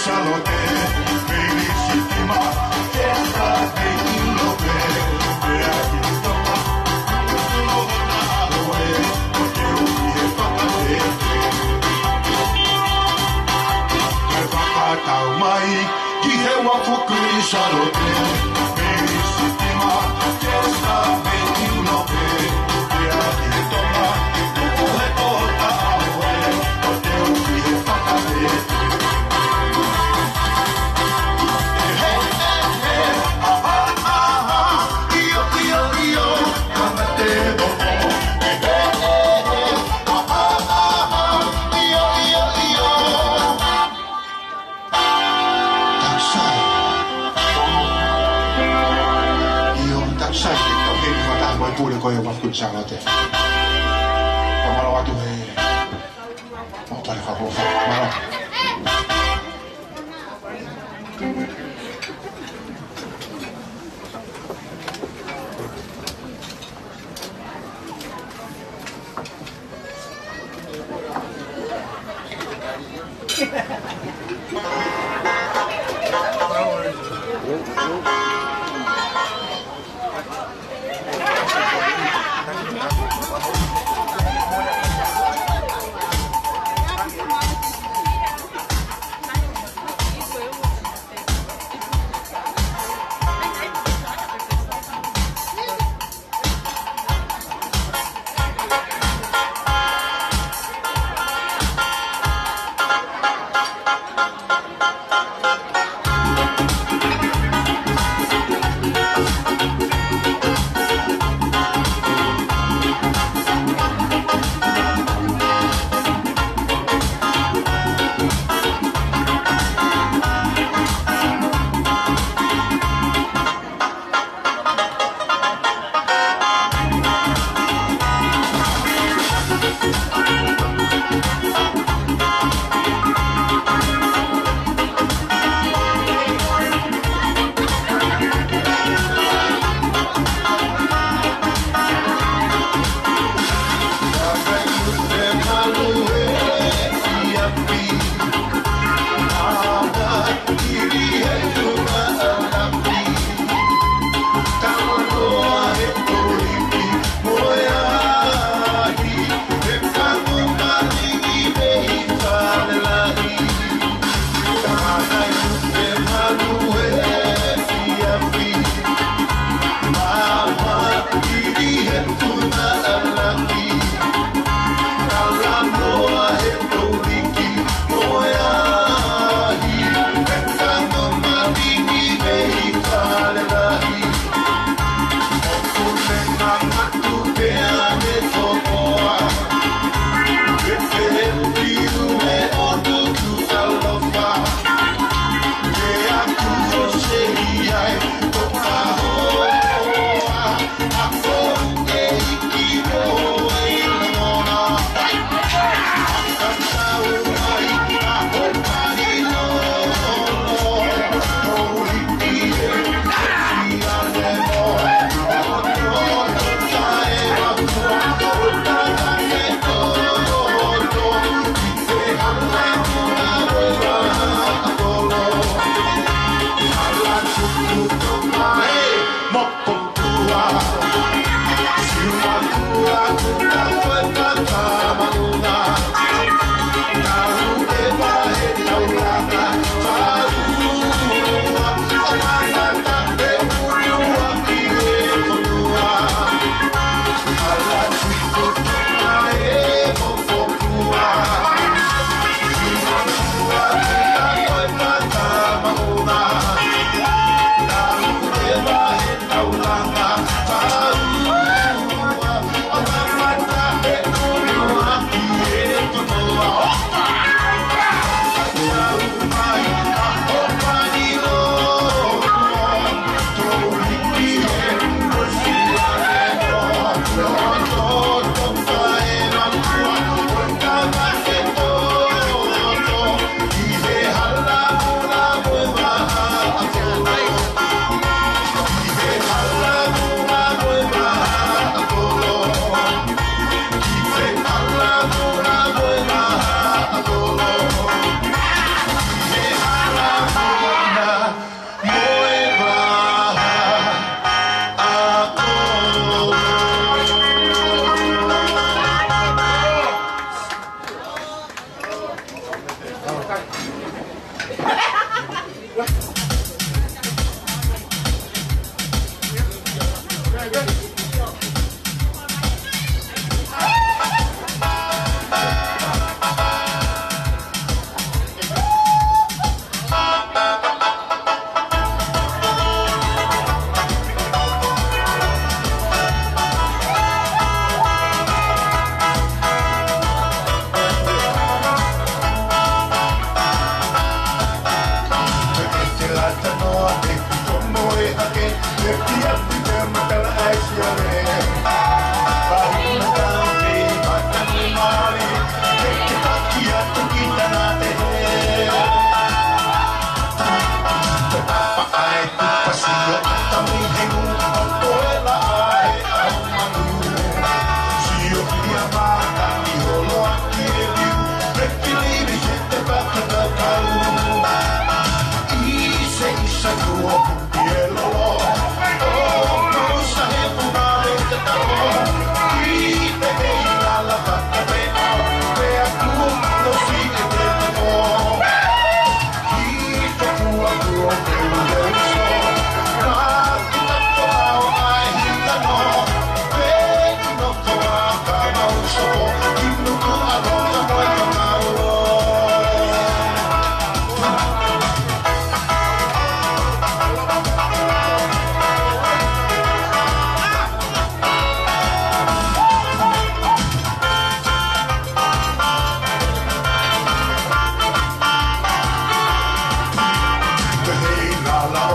Salote, Felisiti Mā, Kesa, Meiulope, Peaki Tonga, Tuʻuloʻona Oe, ʻo Teuki he fakatete. Ke fakatau mai ki he uafu kui Salote, Felisiti Mā, Kesa, Meiulope, Peaki Tonga, Tuʻu he Kota Oe, ʻo Teuki he fakatete. Takusai. ʻIo, takusai, ke tau heni fakataha mo e pule ko ia ʻo e uafu kui Salote. Fakamālō atu he ʻo pale fakafokifā. Mālō.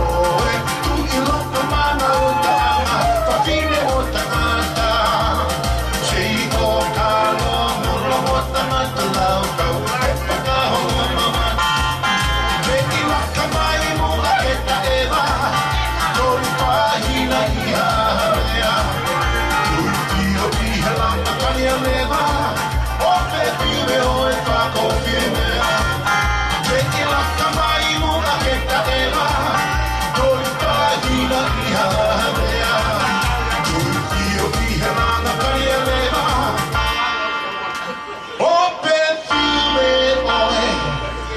Ko e tuʻi loto mana ʻo Tonga, fafine ʻo tangata. Seiko kalo molo ʻo tangata laukau, e fakaholo mama. Peki laka mai muʻa ke taʻeva, toli pahina ʻi Haʻavea. Tui pio ʻi he langa kali ʻa leva, ʻo pepile ʻo e fakofine. Peki laka mai muʻa ke taʻeva, toli pahina ʻi Haʻavea. Tui pio ʻi he langa kali ʻa leva, ʻo pepile ʻo e fakofine.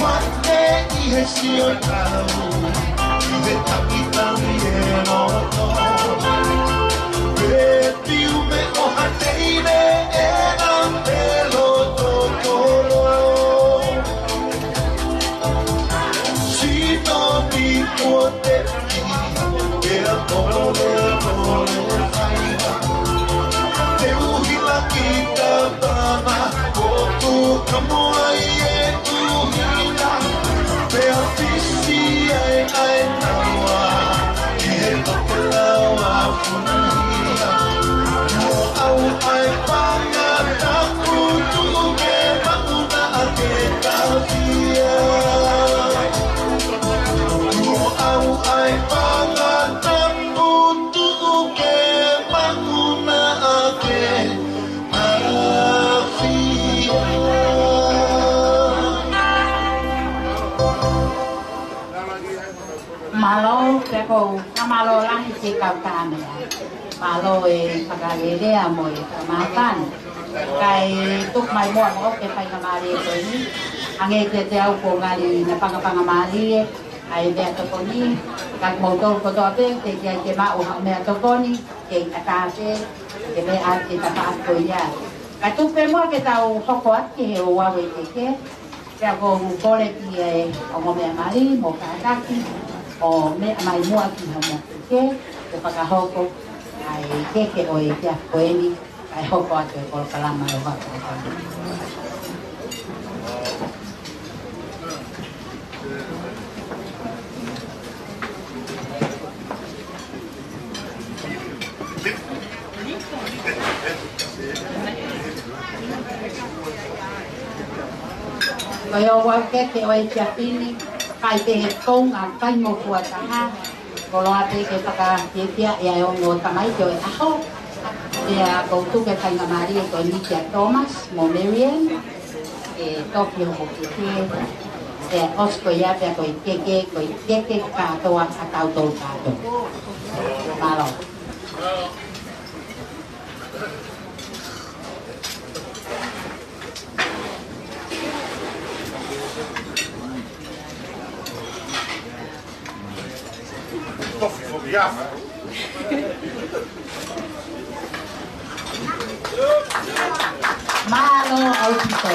Mate ʻi he sio tau, ʻi he taʻitaʻi e loto. Pe piu me ʻoha teine e na pe loto tolo. Sino ni kuo te ki, pea tolo le tolo le faiva. Te uhila ki ta pana, ko tu ka moa i e Pea fisi ai ai naua, ʻi he tokelau ʻa Funahia. Mo au ai panga tapu tuʻu ke mauna ake tafia. Mo au ai panga tapu tuʻu ke mauna ake Mālō, pea ʻoku ou fakamālō lahi ki he kau tāne. Mālō e fakalelea mo e fakamāfana. Kae tuku mai muʻa moʻoku e faingamālie ko eni. Hangē kiate au ʻoku ngali napangapangamālie ʻa e meʻatokoni. Ka kimoutolu kotoa pē, teʻeki ai ke maʻu ha meʻatokoni, ke ʻatā pē, ke meʻa atu ki he tafaʻaki ko ia. Kae tuku pē muʻa ke tau hoko atu ki he ouau e keke. Pea ʻoku ou kole ki he ongo meʻa mali mo kātaki ʻo meʻa mai muʻa ki ha mo keke, ke fakahoko ʻa e keke ʻo e efiafi ko eni, kae hoko atu e polokalama ʻo hoko. Ko e ouau keke ʻo e efiafi ni, kai pē he konga kaimofuataha, koloa pē ke fakafiefia ʻe he ongo tamaiki ʻo e ʻaho. Pea ʻoku ou tuku e faingamālie ko eni kia Thomas mo Marian. Ke toki homo keke, pea ʻosi ko ia pea ko e keke, ko e keke kātoa ʻa tautolu kātoa. Mālō. Tofi, tofi, ia. Mālō ʻaupito.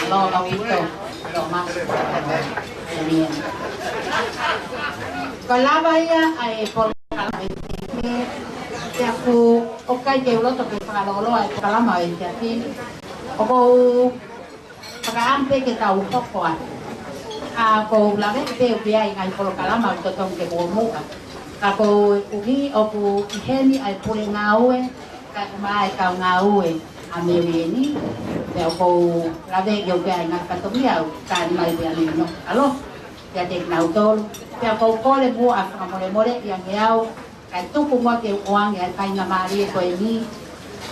Mālō ʻaupito. Mālō ʻaupito. Ko e lava ia ʻa e polokalama ʻa e, pea ʻoku ʻikai ke u loto ke fakalōloa e polokalama ʻa e siasi. ʻOku ou fakaʻamu pē ke tau hoko atu. Ka ʻoku ou lave pē ʻoku ʻi ai e ngaahi polokalama ʻoku totonu ke muʻomuʻa. Ka koeʻuhi ʻoku ʻi heni ʻa e pule ngāue, kae ʻumaʻā e kau ngāue ʻa Melieni, pea ʻoku ou lave ʻoku ʻi ai e ngaahi fatongia ʻoku tali mai pē ʻa Melieni ʻo ʻaloha kiate kinautolu. Pea ʻoku ou kole muʻa fakamolemole ange au, kae tuku muʻa ke u ʻoange ʻa e faingamālie ko eni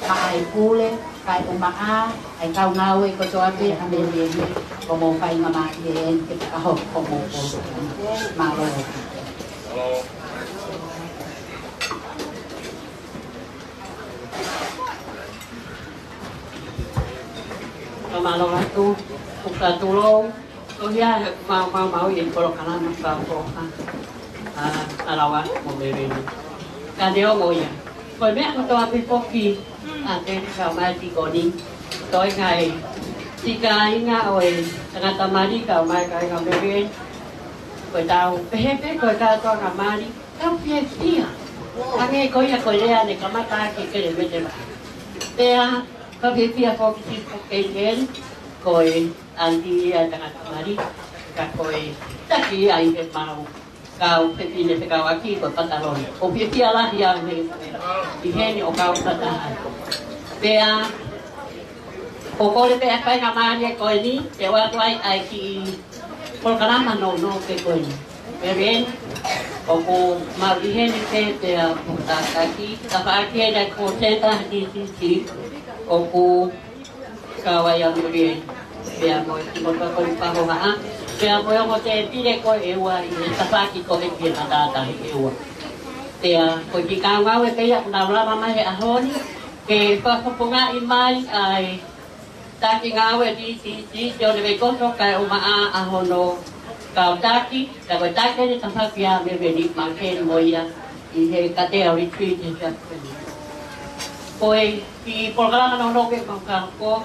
maʻa e pule, kae ʻumaʻā ʻa e kau ngāue kotoa pē ʻa Melieni, ko hoʻomou faingamālie eni ke fakahoko hoʻomou polokalama. Mālō. Ka mālō atu, ʻoku ou tulou, ʻoku ʻi ai e maumau ʻi he polokalama fakaʻofoʻofa ʻa Lava mo Melieni. Ka neongo ia, ko e meʻa kotoa pē foki ʻa e tēpile kae ʻumaʻā e tīkoni, toe ngaahi ʻi he kāinga ʻo e tangata mali kae ʻumaʻā e kāinga ʻo Melieni. Ko e tau pehē pē ko e kātoanga mali, tau fiefia. Hangē ko ia ko e lea naʻe kamata ʻaki e kelemete mai. Pea, tau fiefia foki ki he foʻi keikeni, ko e ʻanti ia ʻa e tangata mali, ka ko e taki ia ʻi he mau kau fefine fekauʻaki ko e pataloni. ʻOku ou fiefia lahi au he ʻi heni ʻo kau fakataha. Pea, ʻoku ou kole pē ʻa e faingamālie ko eni, ke u ʻoatu ai ʻa e kiʻi polokalama nounou pē ko eni. Melieni, ʻoku mau ʻi heni pē pea mo kātaki, tafaʻaki ʻa e call center D C C, ʻoku kau ai ʻa Melieni, pea mo e kiʻi motuʻa ko Lipahohaʻa, pea mo e ongo tēpile ko ē ʻe ua ʻi he tafaʻaki ko ē ki he matātahi ʻe ua. Pea ko e kiʻi kau ngāue pē ia ʻoku nau lava mai he ʻaho ni, ke fakafofongaʻi mai ʻa e taki ngāue D C C, Sione Veikoso, kae ʻumaʻā ʻa hono kau taki, ka ko e taki eni tafaʻaki ʻa Melieni, Maikeli mo ia ʻi he Katea Retreat he fiafia ni. Ko e kiʻi polokalama nounou pē ʻoku mau kau ko,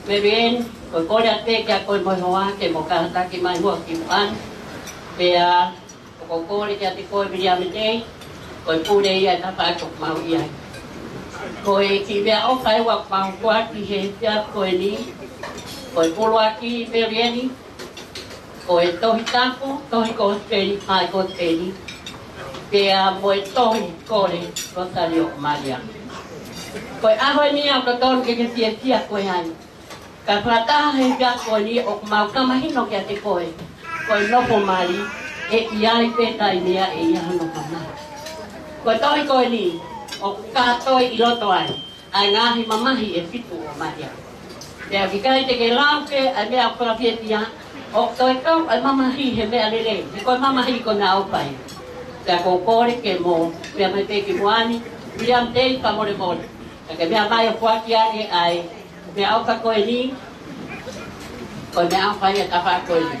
Melieni, ko e kole atu pē kiate koe mo e hoa ke mo kātaki mai muʻa ki muʻa ni. Pea ʻoku ou kole kiate koe Viliami Tei, ko e pule ia ʻa e tafaʻaki ʻoku mau ʻi ai. Ko e kiʻi meʻaʻofa ʻe ua ʻoku mau kau ʻaki he efiafi ko eni, ko e puluaki Melieni, ko e Tohi Tapu, tohi Kosipeli, maʻa e Kosipeli, pea mo e tohi kole Rosalia Malia. Ko e ʻaho ni ʻoku totonu ke ke fiefia koe ai. Ka fakataha he efiafi ko eni ʻoku mau kau mahino kiate koe, ko e nofo mali, ʻe ʻi ai pē taimi ia ʻe ʻi ai hano mamahi. Ko e tohi ko eni, ʻoku kātoi ʻi loto ai ʻa e ngaahi mamahi ʻe fitu ʻo Malia. Pea ʻoku ʻikai te ke lau pē ʻa e meʻa ʻoku fakafiefia, ʻoku toe kau ʻa e mamahi he meʻa lelei, he ko e mamahi ko e meʻaʻofa ia. Pea ʻoku ou kole ke mo meʻa mai pē ki muʻa ni, Viliami Tei, fakamolemole. Ka ke meʻa mai ʻo foaki ange ʻa e meʻaʻofa ko eni, ko e meʻaʻofa ia ʻa e tafaʻaki ko eni.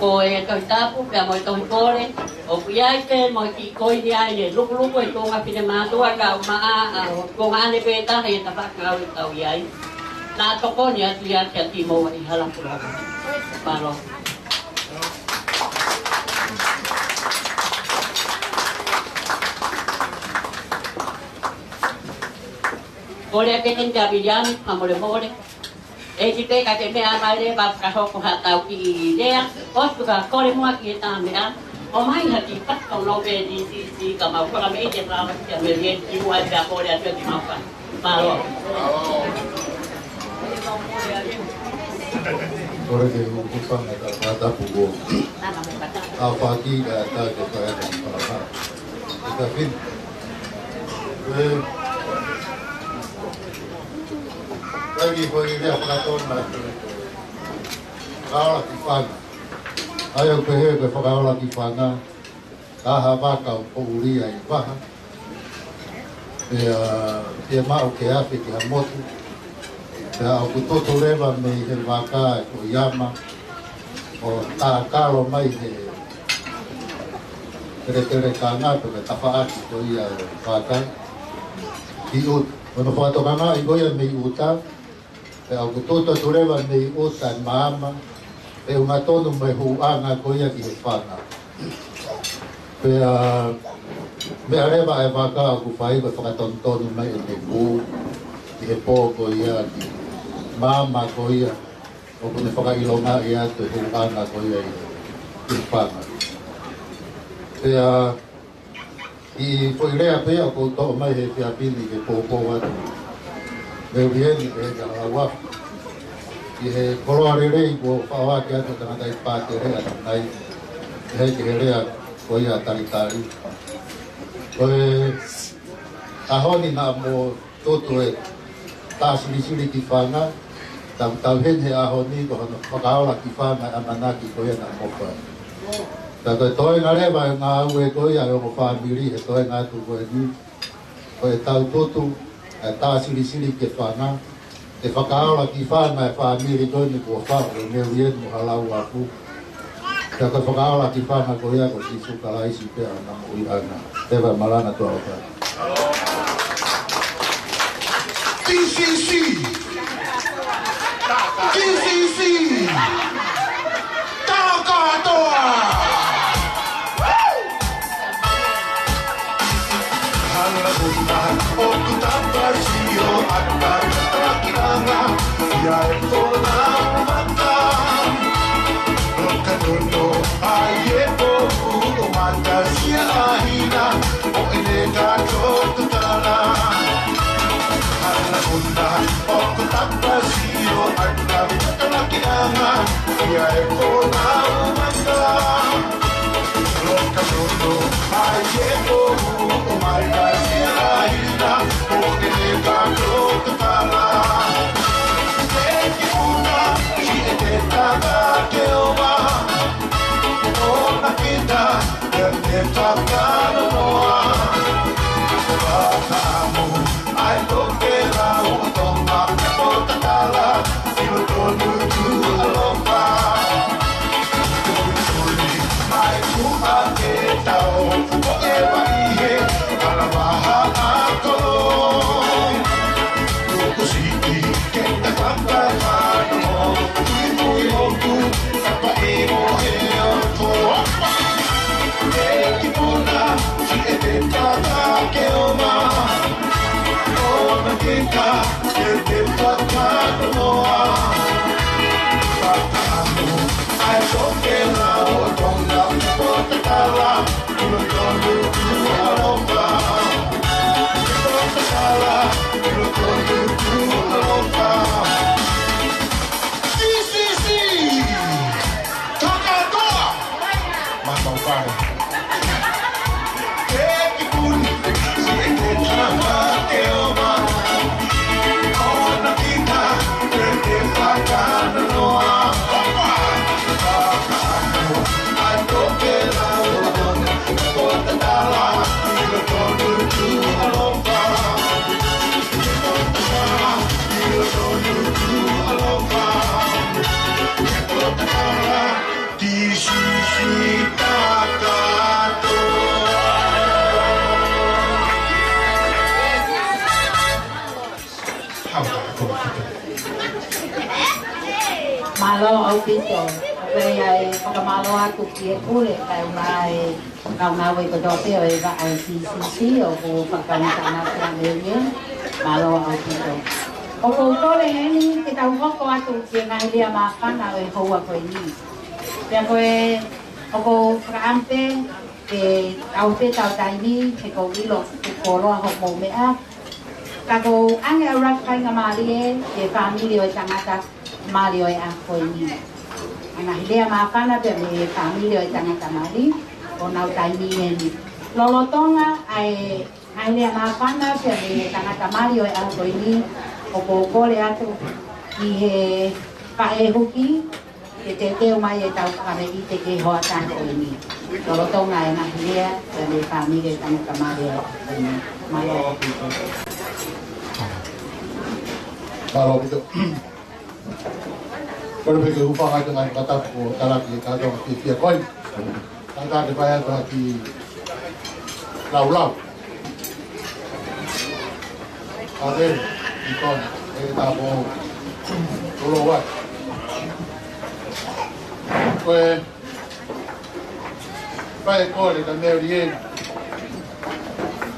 Ko e Tohi Tapu, pea mo e tohi kole, ʻoku ʻi ai pē mo e kiʻi koini ʻa e lukuluku ʻe he tuongaʻane mātuʻa kae ʻumaʻā ʻa e tuongaʻane pē taha ʻi he tafaʻaki ngāue ʻoku tau ʻi ai. Naʻa tokoni atu ia kia Timoa ʻi Halapuloa. Mālō. Kole atu pē kia Viliami, fakamolemole. ʻEiki pē ka ke meʻa mai leva fakahoko haʻatau kiʻi lea, ʻosi ka kole muʻa ki he taha meʻa, ʻomai ha kiʻi paka ʻo nau pē D C C ka mau fakameʻite fakaʻamu kia Melieni kimuʻa pea kole atu ki mau ka. Mālō. Kole ke u hūfanga he tafaʻaki ko ē. ʻAfaki ka ta ke fai atu ki mau ka. E ka fin. E. Ai ki ko e lea fakatonga atu e fakaola ki fanga. ʻA ia ʻoku pehē ko e fakaola ki fanga, ka ha vaka ʻoku poʻuli ai vaha. Pea, pea maʻu ke afe ki ha motu. Pea ʻoku tutu leva mei he vaka e ko e ama ʻo tākalo mai he teletelekanga pe ko e tafaʻaki ko ia e vaka ki ʻuta. Ko hono fakatokangaʻi ko ia mei ʻuta, pea ʻoku tutu atu leva mei ʻuta e maama, ʻe ʻunga tonu mai huʻanga ko ia ki he fanga. Pea meʻa leva e vaka ʻoku fai ko e fakatonutonu mai ʻene pū ʻi he pō ko ia ki he maama ko ia ʻoku ne fakaʻilongaʻi atu e huʻanga ko ia ʻi he fanga. Pea ʻi he foʻi lea pē ʻoku ou toʻo mai he efiafi ni ke poupou atu. Mei eni pē ke hala ua. ʻI he koloa lelei kuo faʻo ake atu tangata i pātele atu nai. He ki he lea ko ia talitali. Ko e ʻaho ni naʻa mo tutu e tā silisili ki fanga, tau tau heni he ʻaho ni ko hono fakaola ki fanga e ʻamanaki ko ia naʻa mo fai. Ka ko e toenga leva e ngāue ko ia e ongo fāmili he toenga atu ko eni, ko e tau tutu e tā silisili ki fanga, ke fakaola ki fanga e fāmili ko eni kuo fai ʻe Mary Ann mo Halau Afu. Ka ko e fakaola ki fanga ko ia ko Sīsū Kalaisi pē ʻa e ʻuhinga. Teva malanga tua o ka. T C C. T C C. Takatoa. Hala ʻuta ʻoku tapasio ʻata takiʻanga ia e kona mata. Loka nono ai e poʻu ʻo mata sia ahina ʻo ʻene kato tutala. Hala ʻuta ʻoku tapasio ʻata takiʻanga ia e kona mata. Loka nono ai e poʻu ʻo mata sia ahina ʻo ʻene kato tutala. Te ki puna ki e te tata ke ova. ʻO na kita e te tata noa. Pata amu ai to ke lau o Tonga, ʻo tatala ʻi loto Nukuʻalofa. Tuli mai kuʻa ke tau, ko e vai he ala vaha ako. Tuku siʻi ke ta kaka kano, tui tui moku, kapa i mo he ako. Te ki puna ki e te tata ke ova. ʻO na kita e te tata noa. Pata amu ai to ke lau o Tonga, ʻo tatala ʻi loto Nukuʻalofa. ʻO tatala ʻi loto Nukuʻalofa. T C C. Takatoa. Mama Ufaro. Te ki puni, si e te tama ke ova. ʻO na kita e te fakanoa. Opa. Ai to ke lau o Tonga, ʻo tatala ʻi loto Nukuʻalofa. Mālō ʻaupito. ʻOku ʻi ai e fakamālō atu ki he pule, kae ʻumaʻā e kau ngāue kotoa pē ʻo e vaʻa ʻo e T C C, ʻoku fakakaungāʻaki ʻa Mary Ann. Mālō ʻaupito. ʻOku ou kole heni ke tau hoko atu ki he ngaahi lea māfana ʻo e houa ko eni. Pea ko e, ʻoku ou fakaʻamu pē ke tau pē tau taimi, he ʻoku ou ʻilo ʻoku koloa hoʻomou meʻa. Ka ʻoku ou ʻoange ʻa e ʻuluaki faingamālie ki he fāmili ʻo e tangata mali ʻo e ʻaho ko eni. ʻA e ngaahi lea māfana pē mei he fāmili ʻo e tangata mali ʻo nau taimi eni. Lolotonga ʻa e ngaahi lea māfana pē mei he tangata mali ʻo e ʻaho ko eni, ʻOku ou kole atu ki he faʻē huki, ke teuteu mai ʻetau kaveinga ki he hoʻatā ko eni. Lolotonga e ngaahi lea, ʻa e fāmili ʻa e tangata mālie ko eni. Mālō ʻaupito. Mālō ʻaupito. Kole pē ke u hūfanga atu he ngaahi fakatapu kuo talaki ʻe he kātoanga fiefia ko ē. Tangata ke fai atu ha kiʻi laulau. ʻA e, ʻi kona, ʻe tāpō. Tolo wa. Ko e, fai e kole kia Mary Ann.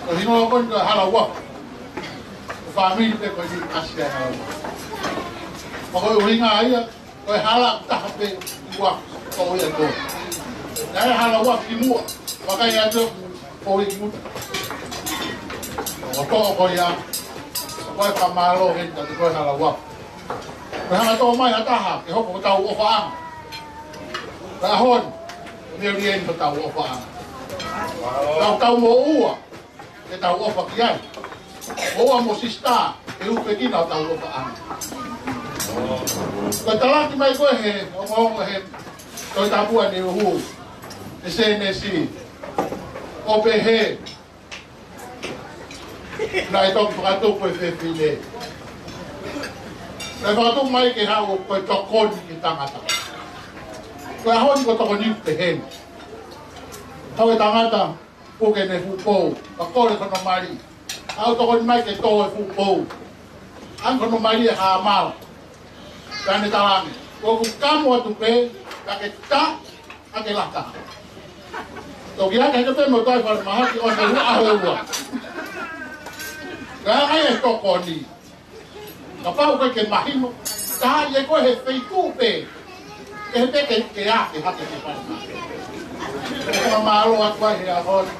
Ko e hingoa ko eni ko e Hala Uafu. Ko e fāmili pē ko eni ʻasi ai e Hala Uafu. Pea ko e ʻuhinga ia, ko e hala ʻe taha pē ʻi Uafu, ko ia ko. Naʻe Hala Uafu ki muʻa, vakai atu ʻoku ʻi Uta. ʻO toʻo ko ia, ko e fakamālō heni kiate koe Hala Uafu. Ko e hanga ʻo toʻo mai ha taha, ke hoko ko hotau ʻofaʻanga. Ko e ʻaho ni, Mary Ann ko hotau ʻofaʻanga. Tau tau mo ua, ke tau ʻofa ki ai. Mo ua mo Sister, ke ʻuhinga ki hotau ʻofaʻanga. Ko e talaki mai ko ē he, ongoongo he, Tohi Tapu ʻa ʻEne Uhu, ʻi he Sēnesi. ʻO pehē, naʻe toki fakatupu e fefine. Naʻe fakatupu mai ke haʻu ko e tokoni ki he tangata. Ko e ʻaho ni ko e tokoni pē heni. Haʻu e tangata, puke ʻene fuʻu pou, pea kole ki hono mali. Haʻu tokoni mai ke tō e fuʻu pou. ʻAnge ki hono mali e hāmala. Pea ne talaange, ko ʻeku kamo atu pē, ka ke tā, ka ke lata. Toki ake hake pē mo toe fale mahaki ʻo ne ua ʻaho ua. Ka ʻai e tokoni. Kapau ko e ke mahino, ka ʻi he ko e he feituʻu pē, ke he pē ke, ke ake hake ke fai. Ko e mālō atu ai he ʻaho ni,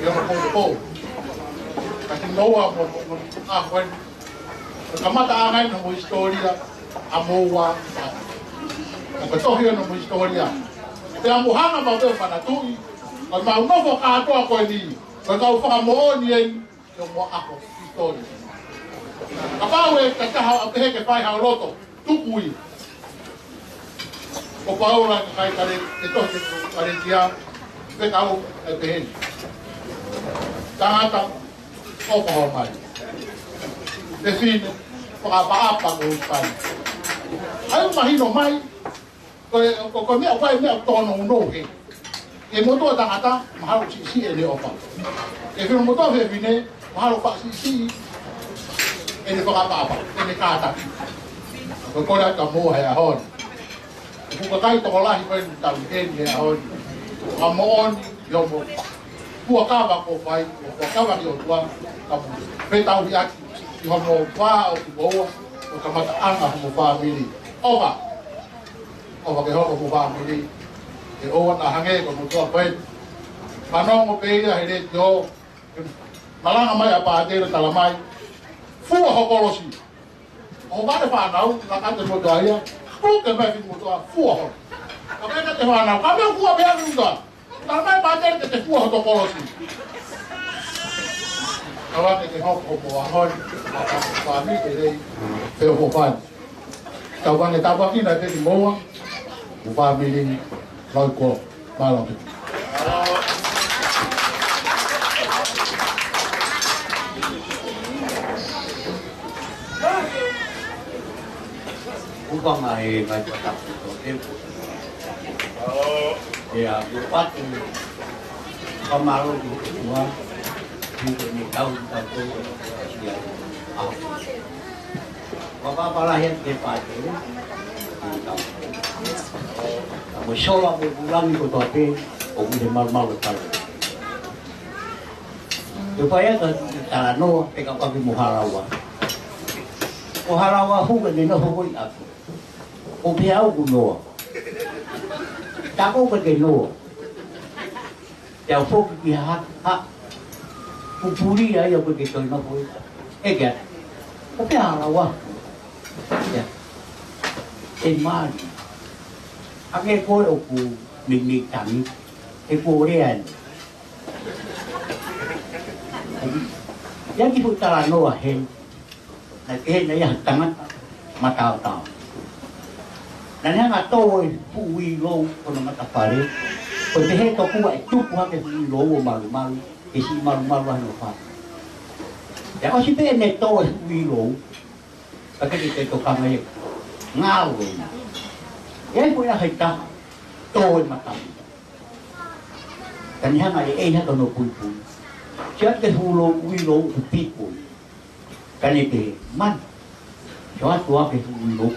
ʻi hono poupou. Ka ki moua mo, mo, mo, ʻa, ko e, ko e kamataʻanga eni homo hisitōlia, ʻa moua, ʻa. Ka ko e tohi eni homo hisitōlia. Pea mou hanga maʻu pē ʻo manatuʻi, ko ʻemau nofo kātoa ko eni, ko e kau fakamoʻoni eni, ʻi hoʻomo ako hisitōlia. Kapau ʻe taha ʻe pehē ke fai haʻo loto, tuku ia. Ko Paula ʻi he kakai Kale-, ʻi he tohi ki he Kalētia, fekau ʻe pehē ni. Tangata, ʻofa ho mali. Fefine, fakaʻapaʻapa ki ho husepāniti. ʻAi mahino mai, ko e, ko, ko e meʻa, ko e meʻa ʻoku tōnounou hē. ʻI he motuʻa tangata, mahalo siʻisiʻi ʻene ʻofa. ʻI he fefine, motuʻa fefine, mahalo faʻa siʻisiʻi ʻene fakaʻapaʻapa, ʻene kātaki. Ko e kole atu kia moua he ʻaho ni. Ko e kakai tokolahi ko eni ʻoku tau ʻi heni he ʻaho ni. Fakamoʻoni, ʻi hoʻomo fuakava kuo fai, fuakava ki he ʻOtua, ka mou fetauhiʻaki, ʻi hoʻomo vā ʻo kimoua, ʻo kamataʻanga hoʻomo fāmili. ʻOfa. ʻOfa ke hoko hoʻomo fāmili. ʻE ʻoua naʻa hangē ko e motuʻa ko ē. Fanongo pē ia he letiō. Malanga mai ʻa Pātele, tala mai. Fua ho kolosi. ʻO vale fānau, ka ka te motuʻa ia. Puke mai ki motuʻa, fua ho. Ka pehē ki he fānau, ka mea fua pē ʻa motuʻa. Tala mai Pātele ke te fua hoto kolosi. Ka ʻoua te ke hoko mo ahoi. Fāmili ke lei. Pe o fofani. Tauange tāpuaki na te ni moua, mo fāmili, lau ko, mālō pē. Kuo pau mai e ngaahi fakatapu ko e. ʻIa, kuo patu. Fakamālō ki he ʻOtua. Ki he meʻa ʻoku tau tau. ʻIa. Fakapapālangi atu ki he Pātele. Ka mo e sola mo e vūlangi kotoa pē, ʻoku ʻi he malumalu ʻo e Pātele. Te u fai atu e talanoa, pea kapau ʻoku mo Hala Uafu. Ko Hala Uafu ʻoku ne nofo ko ē ʻi ʻapi. ʻO pehē au ko Noa. Tā ko ē ko e Noa. Te u foki ki ha, ha. Pupuli ai au ko e ke toe nofo ʻi ʻapi. ʻE ke ʻai. ʻO pehē Hala Uafu. ʻIa. ʻE mali. Hangē ko ē ʻoku meimei tangi. ʻE ko e lea eni. ʻIa ki he talanoa heni. Naʻe pehē naʻe ʻi ai ha tangata mataotao. Naʻa ne hanga ʻo tō e fuʻu uilou ki hono matafale. Ko e pehē tokua ʻe tupu hake e fuʻu uilou ʻo malumalu, ke siʻi malumalu ai hono fale. Pea ʻosi pē ʻene tō e fuʻu uilou, ka ke te tokanga ia. Ngalo ina. ʻI ai ko e ʻaho ʻe taha, tō e matafale. Ka ne hanga ʻe ʻEiki ʻo ne puipui. Sio atu ki he fuʻu uilou ʻoku piko. Ka ne pehē, mani, sio atu ā ki he fuʻu uilou.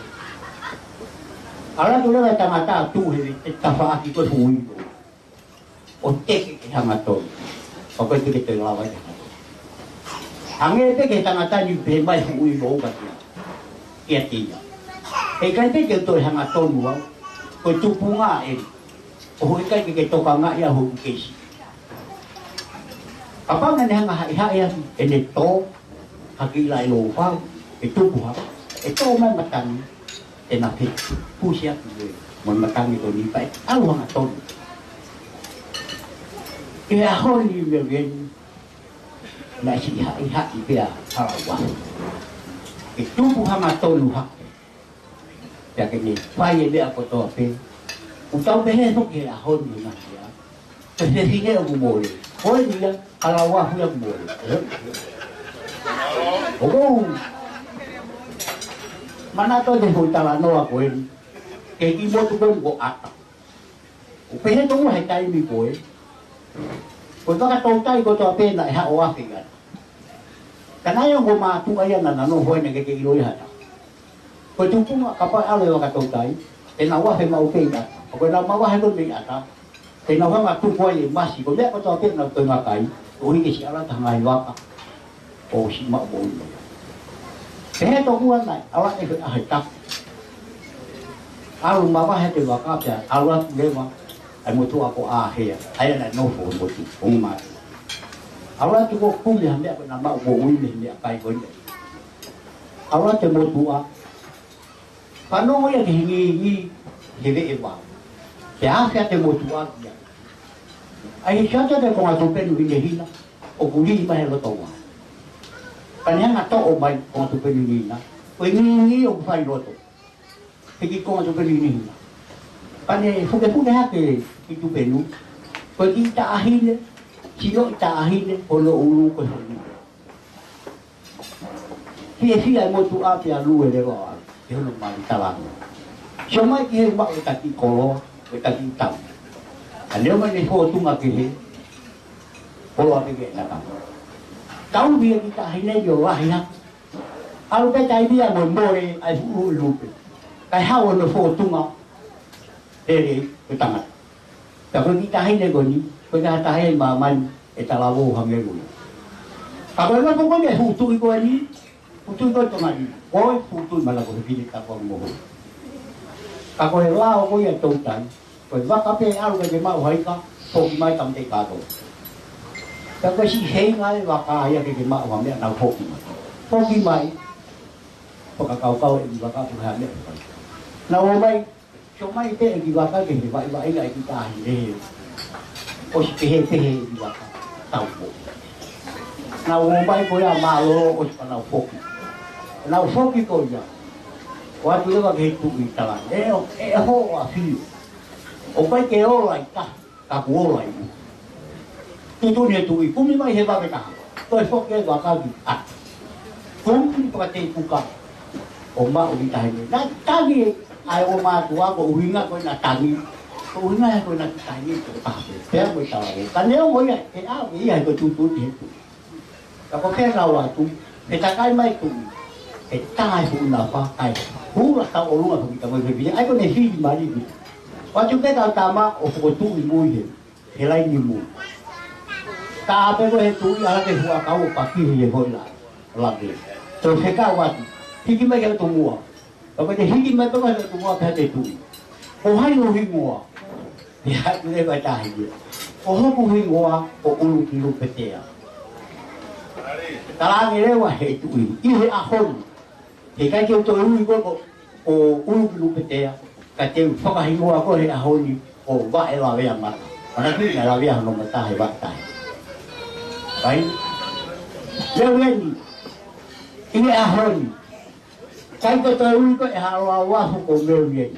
ʻAlu atu leva e tangata ʻo tuʻu he tafaʻaki ko ē fuʻu uilou. ʻO teke ke hangatonu. Pea ko e teke te lava ke hangatonu. Hangē pē ko e tangata ni pehē mai fuʻu uilou ka kia. Kiate ia. Heʻikai pē ke u toe hangatonu au. Ko e tupunga eni. ʻOku ʻikai ke ke tokangaʻi au hoku kesi. Kapau naʻa ne hanga ʻo haʻihaʻi ʻene tō, hake ila e lou pau, ʻe tupu hake, ʻe tō mai matangi, ʻe na ke pusi atu e mo matangi ko eni pea ʻalu hangatonu. ʻI he ʻaho ni Meliani, naʻe siʻi haʻihaʻi pē ʻa Halaua. ʻE tupu hangatonu hake. Pea ke ne fai e meʻa kotoa pē. ʻOku tau pehē foki he ʻaho ni ʻe ngaahi ʻa. Ko e fefine ʻoku mole. Ko eni ia, Halaua ʻoku mole. ʻE? ʻOku ou manatu ki he foʻi talanoa ko eni. Ki he kiʻi motu ko eni ko ʻAta. ʻOku pehē tokua he taimi ko ē. Ko e vakatoutai kotoa pē naʻe haʻu ʻo afe ʻi ʻAta. Ka naʻe ongo mātuʻa ia naʻa na nofo ai naʻe ʻikai ke ʻilo ia ha taha. Ko e tupunga kapau ʻe ʻalu e vakatoutai, te nau afe maʻu pē ʻi ʻAta. Ko ʻenau mavahe ko ē mei ʻAta, te nau hanga ʻo tuku ai e masi, ko e meʻa kotoa pē ʻoku nau toe maʻu ai, ʻo hiki siʻi ʻalu atu e ngaahi vaka, ʻo siʻi maʻu moʻui. Pehē tokua naʻe ʻalu atu e ʻaho ʻe taha. ʻAlu mavahe atu e vaka pea ʻalu atu leva ʻa e motuʻa ko ʻĀhea, ʻa ia naʻe nofo he motu, ongo mātuʻa. ʻAlu atu ʻo kumi ha meʻa ko ē naʻa nau maʻu moʻui mei he meʻakai ko ē. ʻAlu atu e motuʻa, fanongo ia ki he ngingila he veʻe vao. Pea afe atu e motuʻa ki ai. ʻAi he sio atu e konga tupenu hinehina, ʻoku lī mai he loto vao. Ka ne hanga ʻo toʻo mai konga tupenu hinehina, ko e ngingila ʻoku fai loto. He kiʻi konga tupenu hinehina. Ka ne fukefuke hake e kiʻi tupenu, ko e kiʻi taʻahine, sinoʻi taʻahine, hono ʻulu ko e honu. Fiefia e motuʻa pea lue leva ʻo ʻalu, ki hono mali talango. Sio mai ki he maʻu e taki koloa, ko e taki tau. Ka ne ʻomai ʻene fōtunga ki he, koloa pē ke na tau. Tau via ki taʻahine ʻo lahi hake. ʻAlu pē taimi ia mo mole ai fuʻu lupe. Kae haʻu hono fōtunga, lele, ko e tangata. Ka ko e kiʻi taʻahine ko eni, ko e kiʻi taʻahine māmani ʻe talavou hangē ko ia. Ka ko e loto ko eni e fuʻu tuʻi ko eni, fuʻu tuʻi ko ē Tonga ni. Ko e fuʻu tuʻi mana ko e fefine tapu mo ho. Ka ko e lao ko ia toutai, ko e vaka pē ʻalu ke ke maʻu ha ika, foki mai ka mate kato. Ka ko e siʻi heinga e vaka ia ke ke maʻu ha meʻa nau foki mai. Foki mai, fakakaukau e vaka ko ha meʻa. Nau ō mai, sio mai pē e kiʻi vaka ki he vaʻivaʻinga e kiʻi taʻahine. ʻOsi pehepehe e kiʻi vaka. Tau ko. Nau ō mai ko ia mālōlō ʻosi pea nau foki. Nau foki ko ia. ʻOatu leva ki he tuʻi ʻo tala. ʻE ʻo, ʻe ʻo ʻafio. ʻOku ʻikai ke ola ʻi tahi. Ka kuo ola ʻi. Tuʻutuʻuni e tuʻi, kumi mai he vave taha. Toe foki e vaka ki ʻAta. Kumi pea te kuka. ʻO maʻu e kiʻi taʻahine. Naʻe tangi ʻa e ongo mātuʻa ko e ʻuhinga ko ē naʻa tangi. Ko e ʻuhinga ko ē naʻa tangi ko e taha pē. Pea ko e talavou. Ka ne ongo ia, ʻe ʻave ia he ko e tuʻutuʻuni he tuʻi. Ka ko e fēnau atu, he takai mai tuʻi. He taha e fuʻu nafa, ʻai. Hula tau ʻolunga ko kita mai fefine. ʻAi ko ʻene fili mali ki. ʻOatu pē kau tama ʻo fokotuʻu ʻi mui he. He laini mui. Ka ʻape ko e tuʻi ʻalu ki he fuʻu ʻakau ʻo paki he hoila. Lake. Toe fekau atu. Hiki mai ki he tomuʻa. Ka ko ʻene hiki mai pē ki he tomuʻa pea te tuʻi. Ko hai ho hingoa? Pea haʻu leva e taʻahine. Ko hoku hingoa ko ʻUlukilupetea. Talaange leva he tuʻi. ʻI he ʻaho ni. Heʻikai ke u toe ui koe ko, ko ʻUlukilupetea, ka te u fakahingoa koe he ʻaho ni ko Vaʻe Lavea Mata. Manatuʻi naʻe lavea hono mata he vaʻe tahi. Vai? Leo eni, ʻi he ʻaho ni, ʻIkai ke toe ui koe ʻe Halauafu ko Mary Ann.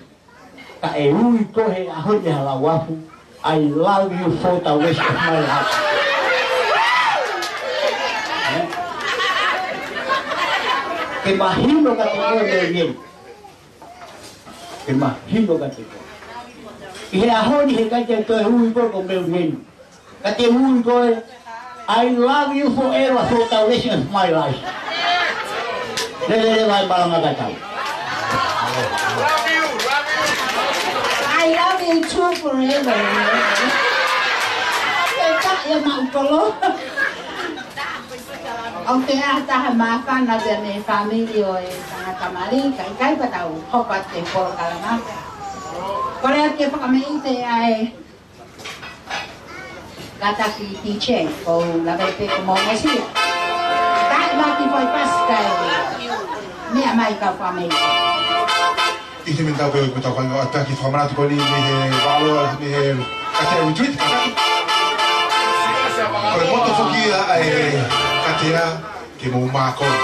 Ka ʻe ui koe he ʻaho ni ʻe Halauafu, I love you for the rest of my life. Ke mahino kiate koe Mary Ann. Ke mahino kiate koe. ʻI he ʻaho ni heʻikai te u toe ui koe ko Mary Ann. Ka te u ui koe, I love you forever for the rest of my life. Lele lele vai malanga katau. I love you too forever. Ke ka ia maʻu kolo. ʻOku ʻi ai ha taha māfana pea mei he fāmili ʻo e tangata mali, ka ʻikai pē tau hopa te polokalama. Kole atu ke fakameʻite ai. Kātaki D J, ko Lavepe ko Momosia. Kae mati fai pasi kae meʻa mai ka fame. ʻI he meʻa tau pē ʻo tau fai ʻo taki fakamanatu ko eni mei he valo, mei he katea retreat. Ko e moto foki ia ʻa e katea ke mou mākona.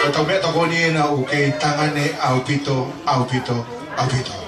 Ko e tau meʻa tau ko eni ena ʻoku kei tangane ʻaupito, ʻaupito, ʻaupito.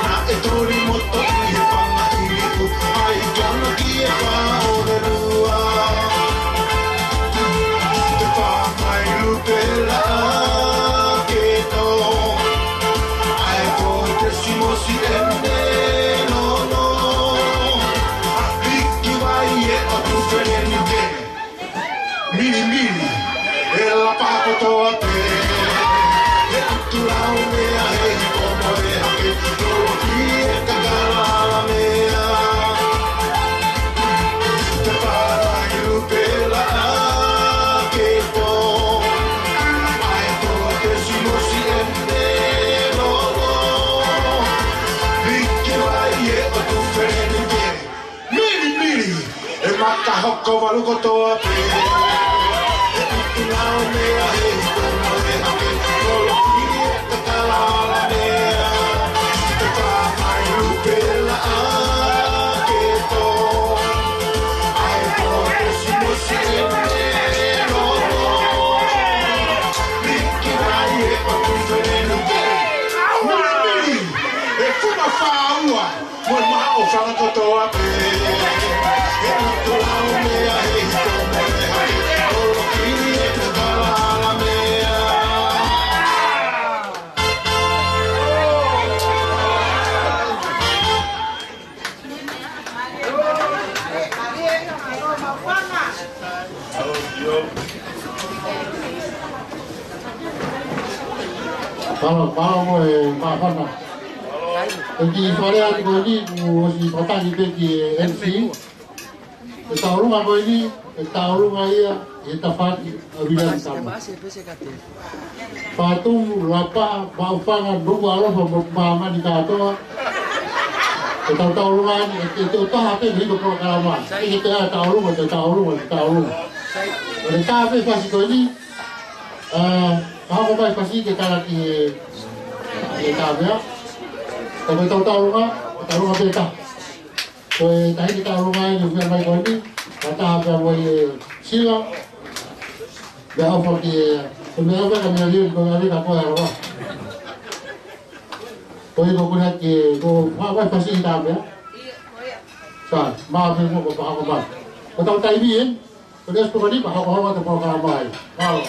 Naʻe toli moto ʻi he panga ʻiliʻu, ʻai tona ki he pā ʻo e lua. Te pā mai lupe la ke tō. ʻAi ko te simosi ʻene lolo. Hiki vai e ʻotu feneni ke. Mili mili, e lapa kotoa pē. He kutu lau meʻa he hiko mo e hake. Lolo ki e kakala ala meʻa. Te pā mai lupe la ke tō. ʻAi ko te simosi ʻene lolo. Hiki vai e ʻotu feneni ke. Mili mili, e maka hoko valu kotoa pē. E kutu lau meʻa he hiko mo e hake. Lolo ki e kakala ala meʻa. Te pā mai lupe la ke tō. ʻAi ko te simosi ʻene lolo. Hiki vai e ʻotu feneni ke. Mili mili, e kuma fāua. Mo e maʻu fanga kotoa pē. He kutu lau meʻa he hiko mo e hake. Lolo ki e kakala ala meʻa. Mālō, mālō mo e māfana. ʻE ki fale atu ko eni, kuo ʻosi fakataki pē ki he M C. ʻE tauʻolunga ko eni, ʻe tauʻolunga ia, ʻe tafaʻaki ʻa Viliami Tama. Fatumu, Lapa, Maʻufanga, Nukuʻalofa, mo māmani kātoa. ʻE tau tauʻolunga eni, ʻe, ʻe te ʻotaha pē, ʻe hiko polokalama. ʻE te ʻa tauʻolunga, te tauʻolunga, te tauʻolunga. ʻE tā pē fasi ko eni, ʻa, ka hoko mai fasi ke tala ki he, he tā meʻa. Ka ko e tau tauʻolunga, tauʻolunga pē tā. Ko e tahi ke tauʻolunga eni, ʻoku meʻa mai ko eni, ka tā pē mo e sila. Meʻaʻofa ke, ko e meʻaʻofa ka meʻa lio, ko e meʻa lio ka ko e ʻalu. Ko e ko kule ke, ko fa, fa, fasi tā meʻa. Sa, mā pē mo ko pa hoko mai. Ko tau taimi ē. Ko e ʻesikō ni, pea hoko holo atu polokalama ai. Mālō.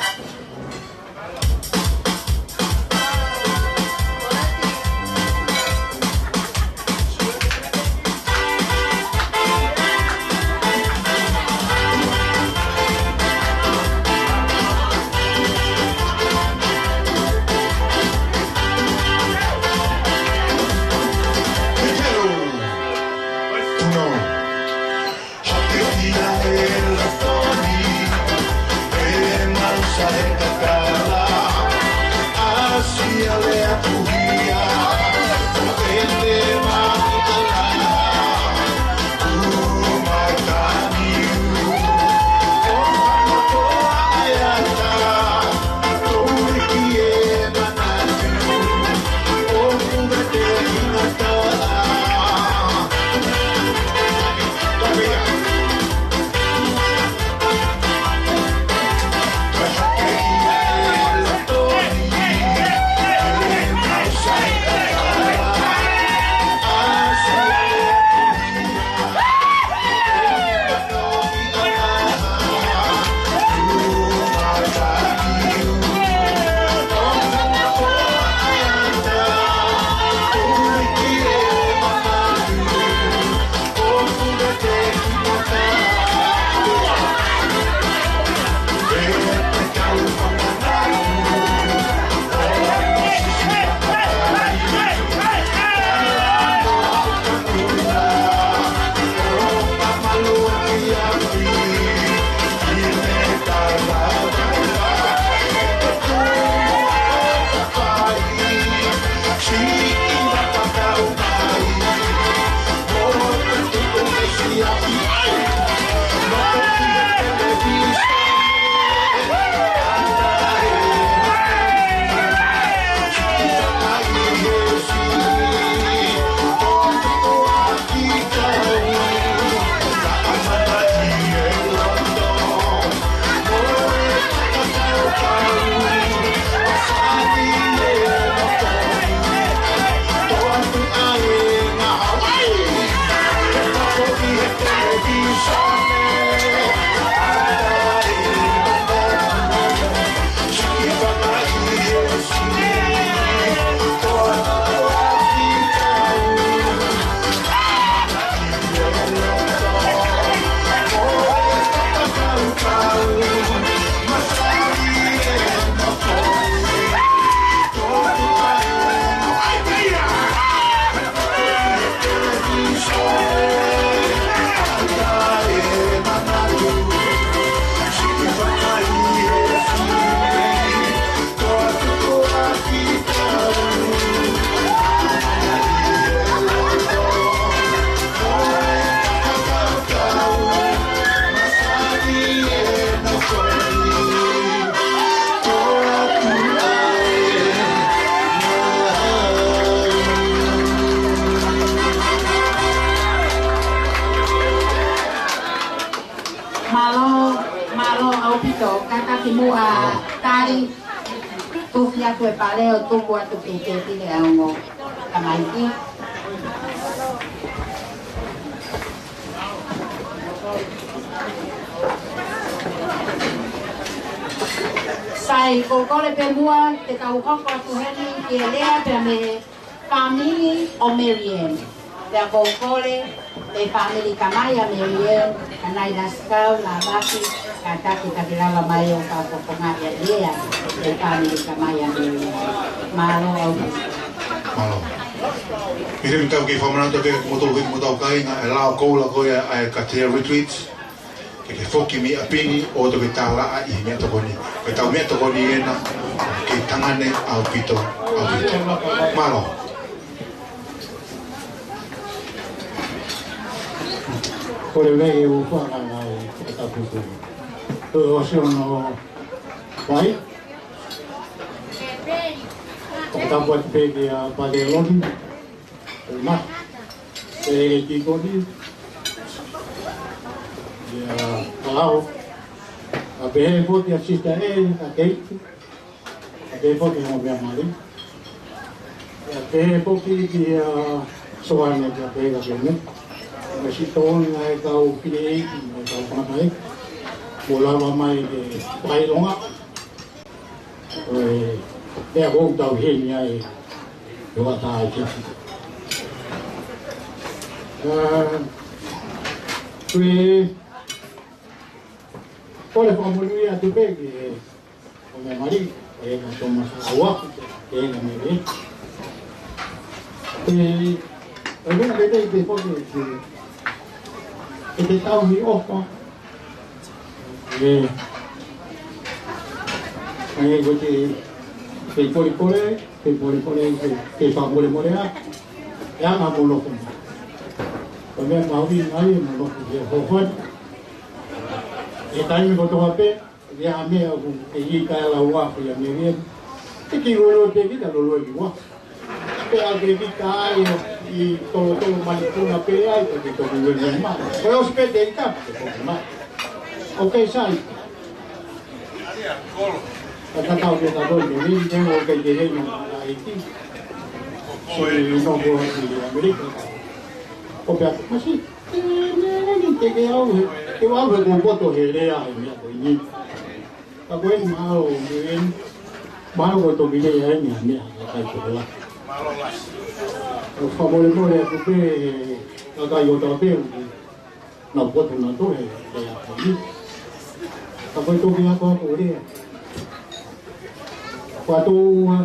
Muʻa tali, tufi atu e pale ʻo tuku atu ki he tēpile ʻa e ongo tamaiki. Sai, ʻoku ou kole pē muʻa ke tau hoko atu heni ki he lea pea mei he fāmili ʻo Mary Ann. Pea ʻoku ou kole e fāmili tamai ʻa Mary Ann, ʻa Nailasikau, Lavaki, kātaki ke lava mai ʻo fakafofongaʻi e lea e fāmili tamai ʻa Mary Ann. Mālō ʻaupito. Mālō. ʻI he meʻa tau kei fakamanatu pē mo tau, mo tau kāinga, ʻe lao koula ko ia ʻa e Katea Retreat. Ke ke foki mei ʻapi ni ʻo toki tālaʻa ʻi he meʻatokoni. Ko ʻetau meʻatokoni ena, ke tangane ʻaupito, ʻaupito. Mālō. Ko e lelei ʻo e ʻofa ʻa e fakatapu. Ko e ʻosi hono fai. Fakatapu atu pē kia Pale Loni. Ko e ma. Pea ki he koni. ʻIa, Palau. ʻA pehē foki ʻa Sister ʻEli, ka kei. ʻA pehē foki mo Meʻa Mali. ʻA pehē foki kia Soane, ʻa pehē ka kei me. Mo siʻi tokoni ʻa e kau fili ʻeiki, mo e kau fanga ʻeiki. Mo lava mai ke fakaʻilonga. Ko e, pea ʻoku tau ʻi heni ai, ʻo ʻatā ai ke. ʻA, ko e, kole fakamonūʻia atu pē ki he, ko Meʻa Mali, ʻe na Tomasa Lauafu, ke na Mele. Ko e, ko e meʻa pē te, te foki, ke, ke te tauhi ʻofa, ʻE, ʻa ia ko e, ke polepole, ke polepole, ke, ke fakamolemole ā, ʻe anga mo nofo mai. Ko e meʻa mahuʻinga ia mo nofo he hohon. ʻI he taimi kotoa pē, ʻi ai ha meʻa ʻoku ʻikai lau ʻa e fai ʻa e meʻa ia, te ke lolo te kita lolo ʻi ua. Pea ke kita ai ʻi tolotolo manipuna pē ai, pea ke toki ueue mai. Ko e ʻosi pē te ita, te toki mai. ʻOku sai. Ka tatau ke tatau ke ni, te ʻoku ke ke hei no ʻa iti. Sio ʻi no ko ʻi ʻAmelika. ʻO pea masi, te ne ni te ke au he, te au he ko poto he lea he meʻa ko eni. Ka ko eni mālō, eni. Mālō ko e toki lea eni ʻa e meʻa, ʻa e kai ko la. ʻO fakamolemole atu pē, ʻa e kai ʻo tau pē, ʻo nau poto na to he, he ako ni. Ka ko e toki ako ako lea. Ko atu, ua,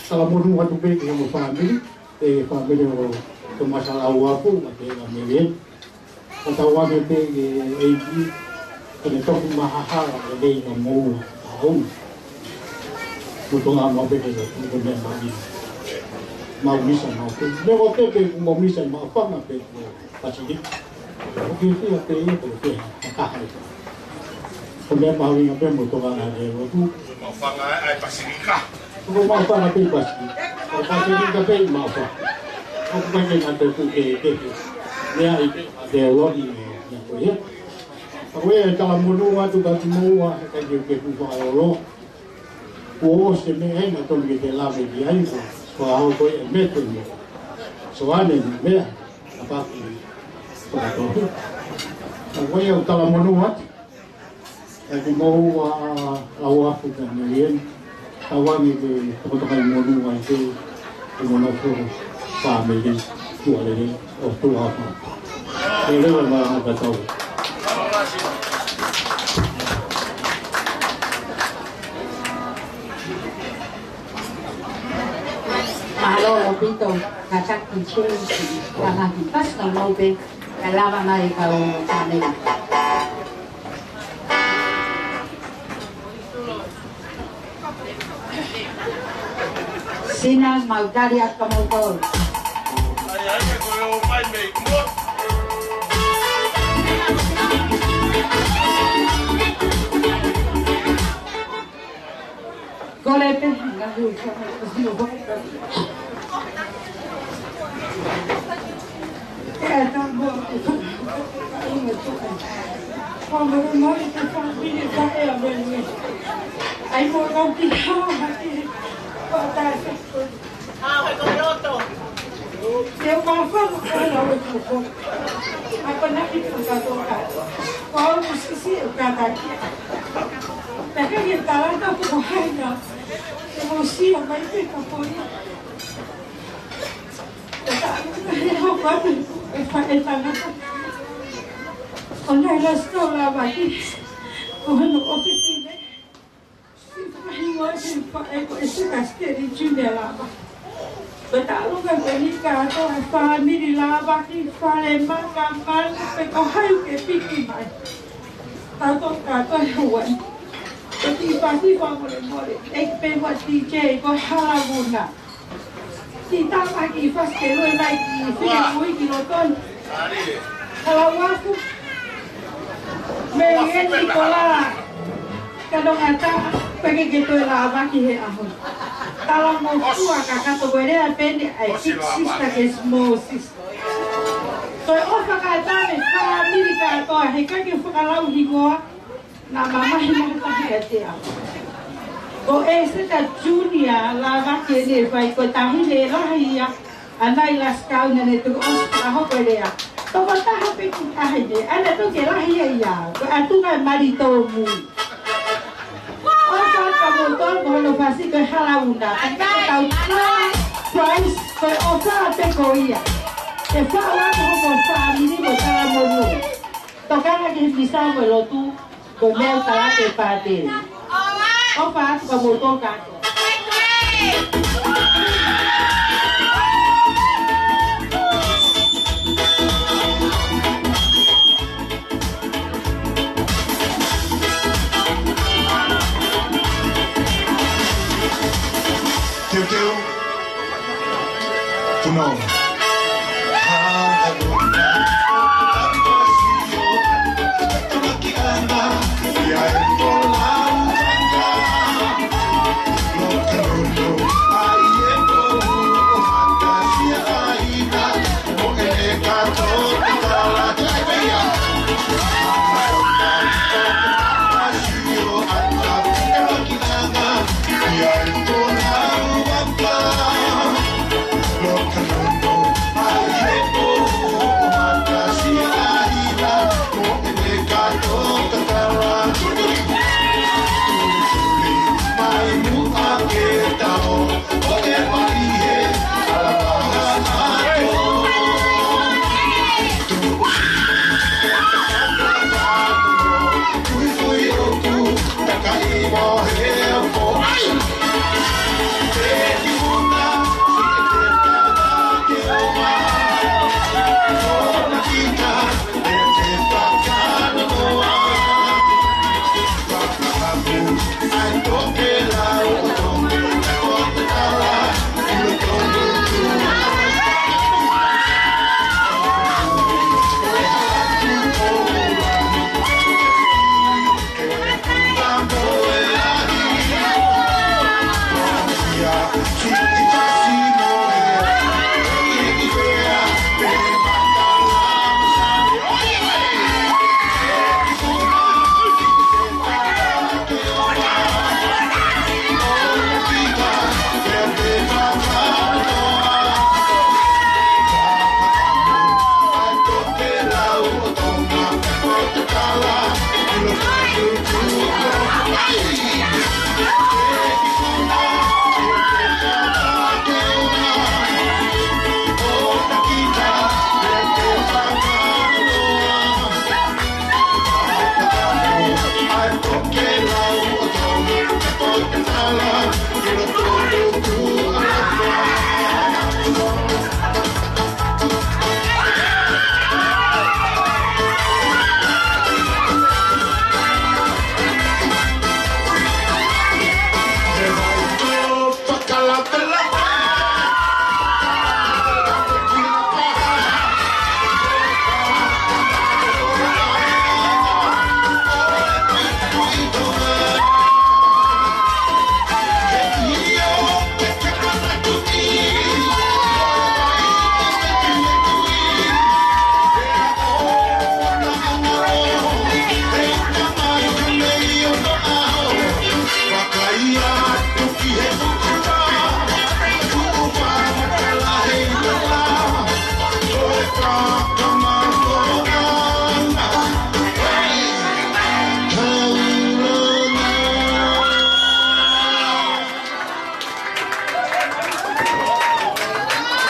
talamonū atu pē ki he mo fāmili, e fāmili ʻo Tomasa Lauafu, ʻa pehē ka Mele. Ka tau ane pē ke ʻEiki, ke ne toki mahahala e lei na moua, ʻa uni. Mo Tonga mau pē ke ne, mo Meʻa Mali. Mau misa mau pē. Me ko te pē kuo mau misa mau fanga pē kuo Pasifiki. ʻOku ke fia pē ia ko te ha kaha ia. Ko Meʻa Mali na pē mo Tonga na le o tu. Mau fanga ai Pasifika. Ko mau fanga pē Pasifiki. ʻO Pasifika pē mau fanga. ʻOku ʻikai ke na te ku ke ke. Meʻa ʻi te ʻa te ʻo ni meʻa ko ia. Ka ko e talamonū atu ka ki moua, ka ke ke ku fakaʻolo. Kuo ʻosi e meʻa ena tonu ke te lave ki ai ko. Ko au ko e meʻa te meʻa. So ane ni meʻa. Ka paki. Ko ka tohi. Ka ko e au talamonū atu. Ka ki moua ʻa Lauafu ka Mele. Tauange ke tokatokai monū ai ke, ke monū fō fāmili, tuʻa lele, ʻo tuʻa fā. Ke lewa ma ka tau. Mālō ʻaupito, ka taki church, ka taki pas na mau pē, ka lava mai ka o ka mena. Sina mau tali atu ka mau tau. Kole pē, ngā hui, e, tā, Fakamolemole ki he fāmili ʻa e ʻamanaki. ʻAi mo kau ki hao hake. Ko ata e fekoi. Hao he ko loto. Te u māfana ka lau e kuko. ʻA ko naki tu ka toka. Ko au ku sisi e ka taki. Pea ke ke talata ko hai na. Te mo sio mai pe ka poi. He hoko atu e fa-, e tangata. ʻO nai lasi tau lava ki. Ko hono ʻofefine. Siʻi fakahingoa ʻe he faʻē ko ʻEseta Siteli Junior lava. Ko e taʻalonga ko eni kātoa e fāmili lava ki fale maka manu pe ko hai ke piki mai. Tautolu kātoa he ua ni. Ko e kiʻi pasi fakamolemole. ʻEiki pē mo e DJ ko Hala Vuna. Ki tama ki fasi ke lue mai ki fili mui ki loto ni. Hala Uafu. Mei eni ko la. Ka nonga ta, peke ke toe lava ki he ʻaho. Tala mo fua ka kato ko e lea pē eni ʻa e big sister ke small sister. Ko e ʻofa kātoa mei he fāmili kātoa, he ʻikai ke fakalau hingoa, naʻa mamahi mo tahi ʻiate au. Ko ʻEseta Junior lava ke ne fai ko e taʻahine lahi ia, ʻa nai lasi kau naʻa ne tuku ʻosi ka hoko e lea. Tokotaha pē ki tahi ne, ʻa ne tuku ke lahi ia ia, ko e ʻatu ka e mali tō mui. ʻOfa ka mo tō mo hono fasi ko e Hala Vuna, ka tau tā price ko e ʻofa pē ko ia. Ke faʻu atu hoʻo fāmili mo tala mo nu. Tokanga ki he misa mo e lotu, ko e meʻa ʻoku tala ʻe he pātele. ʻOfa atu ka mo tō kātoa. Teuteu. Puno.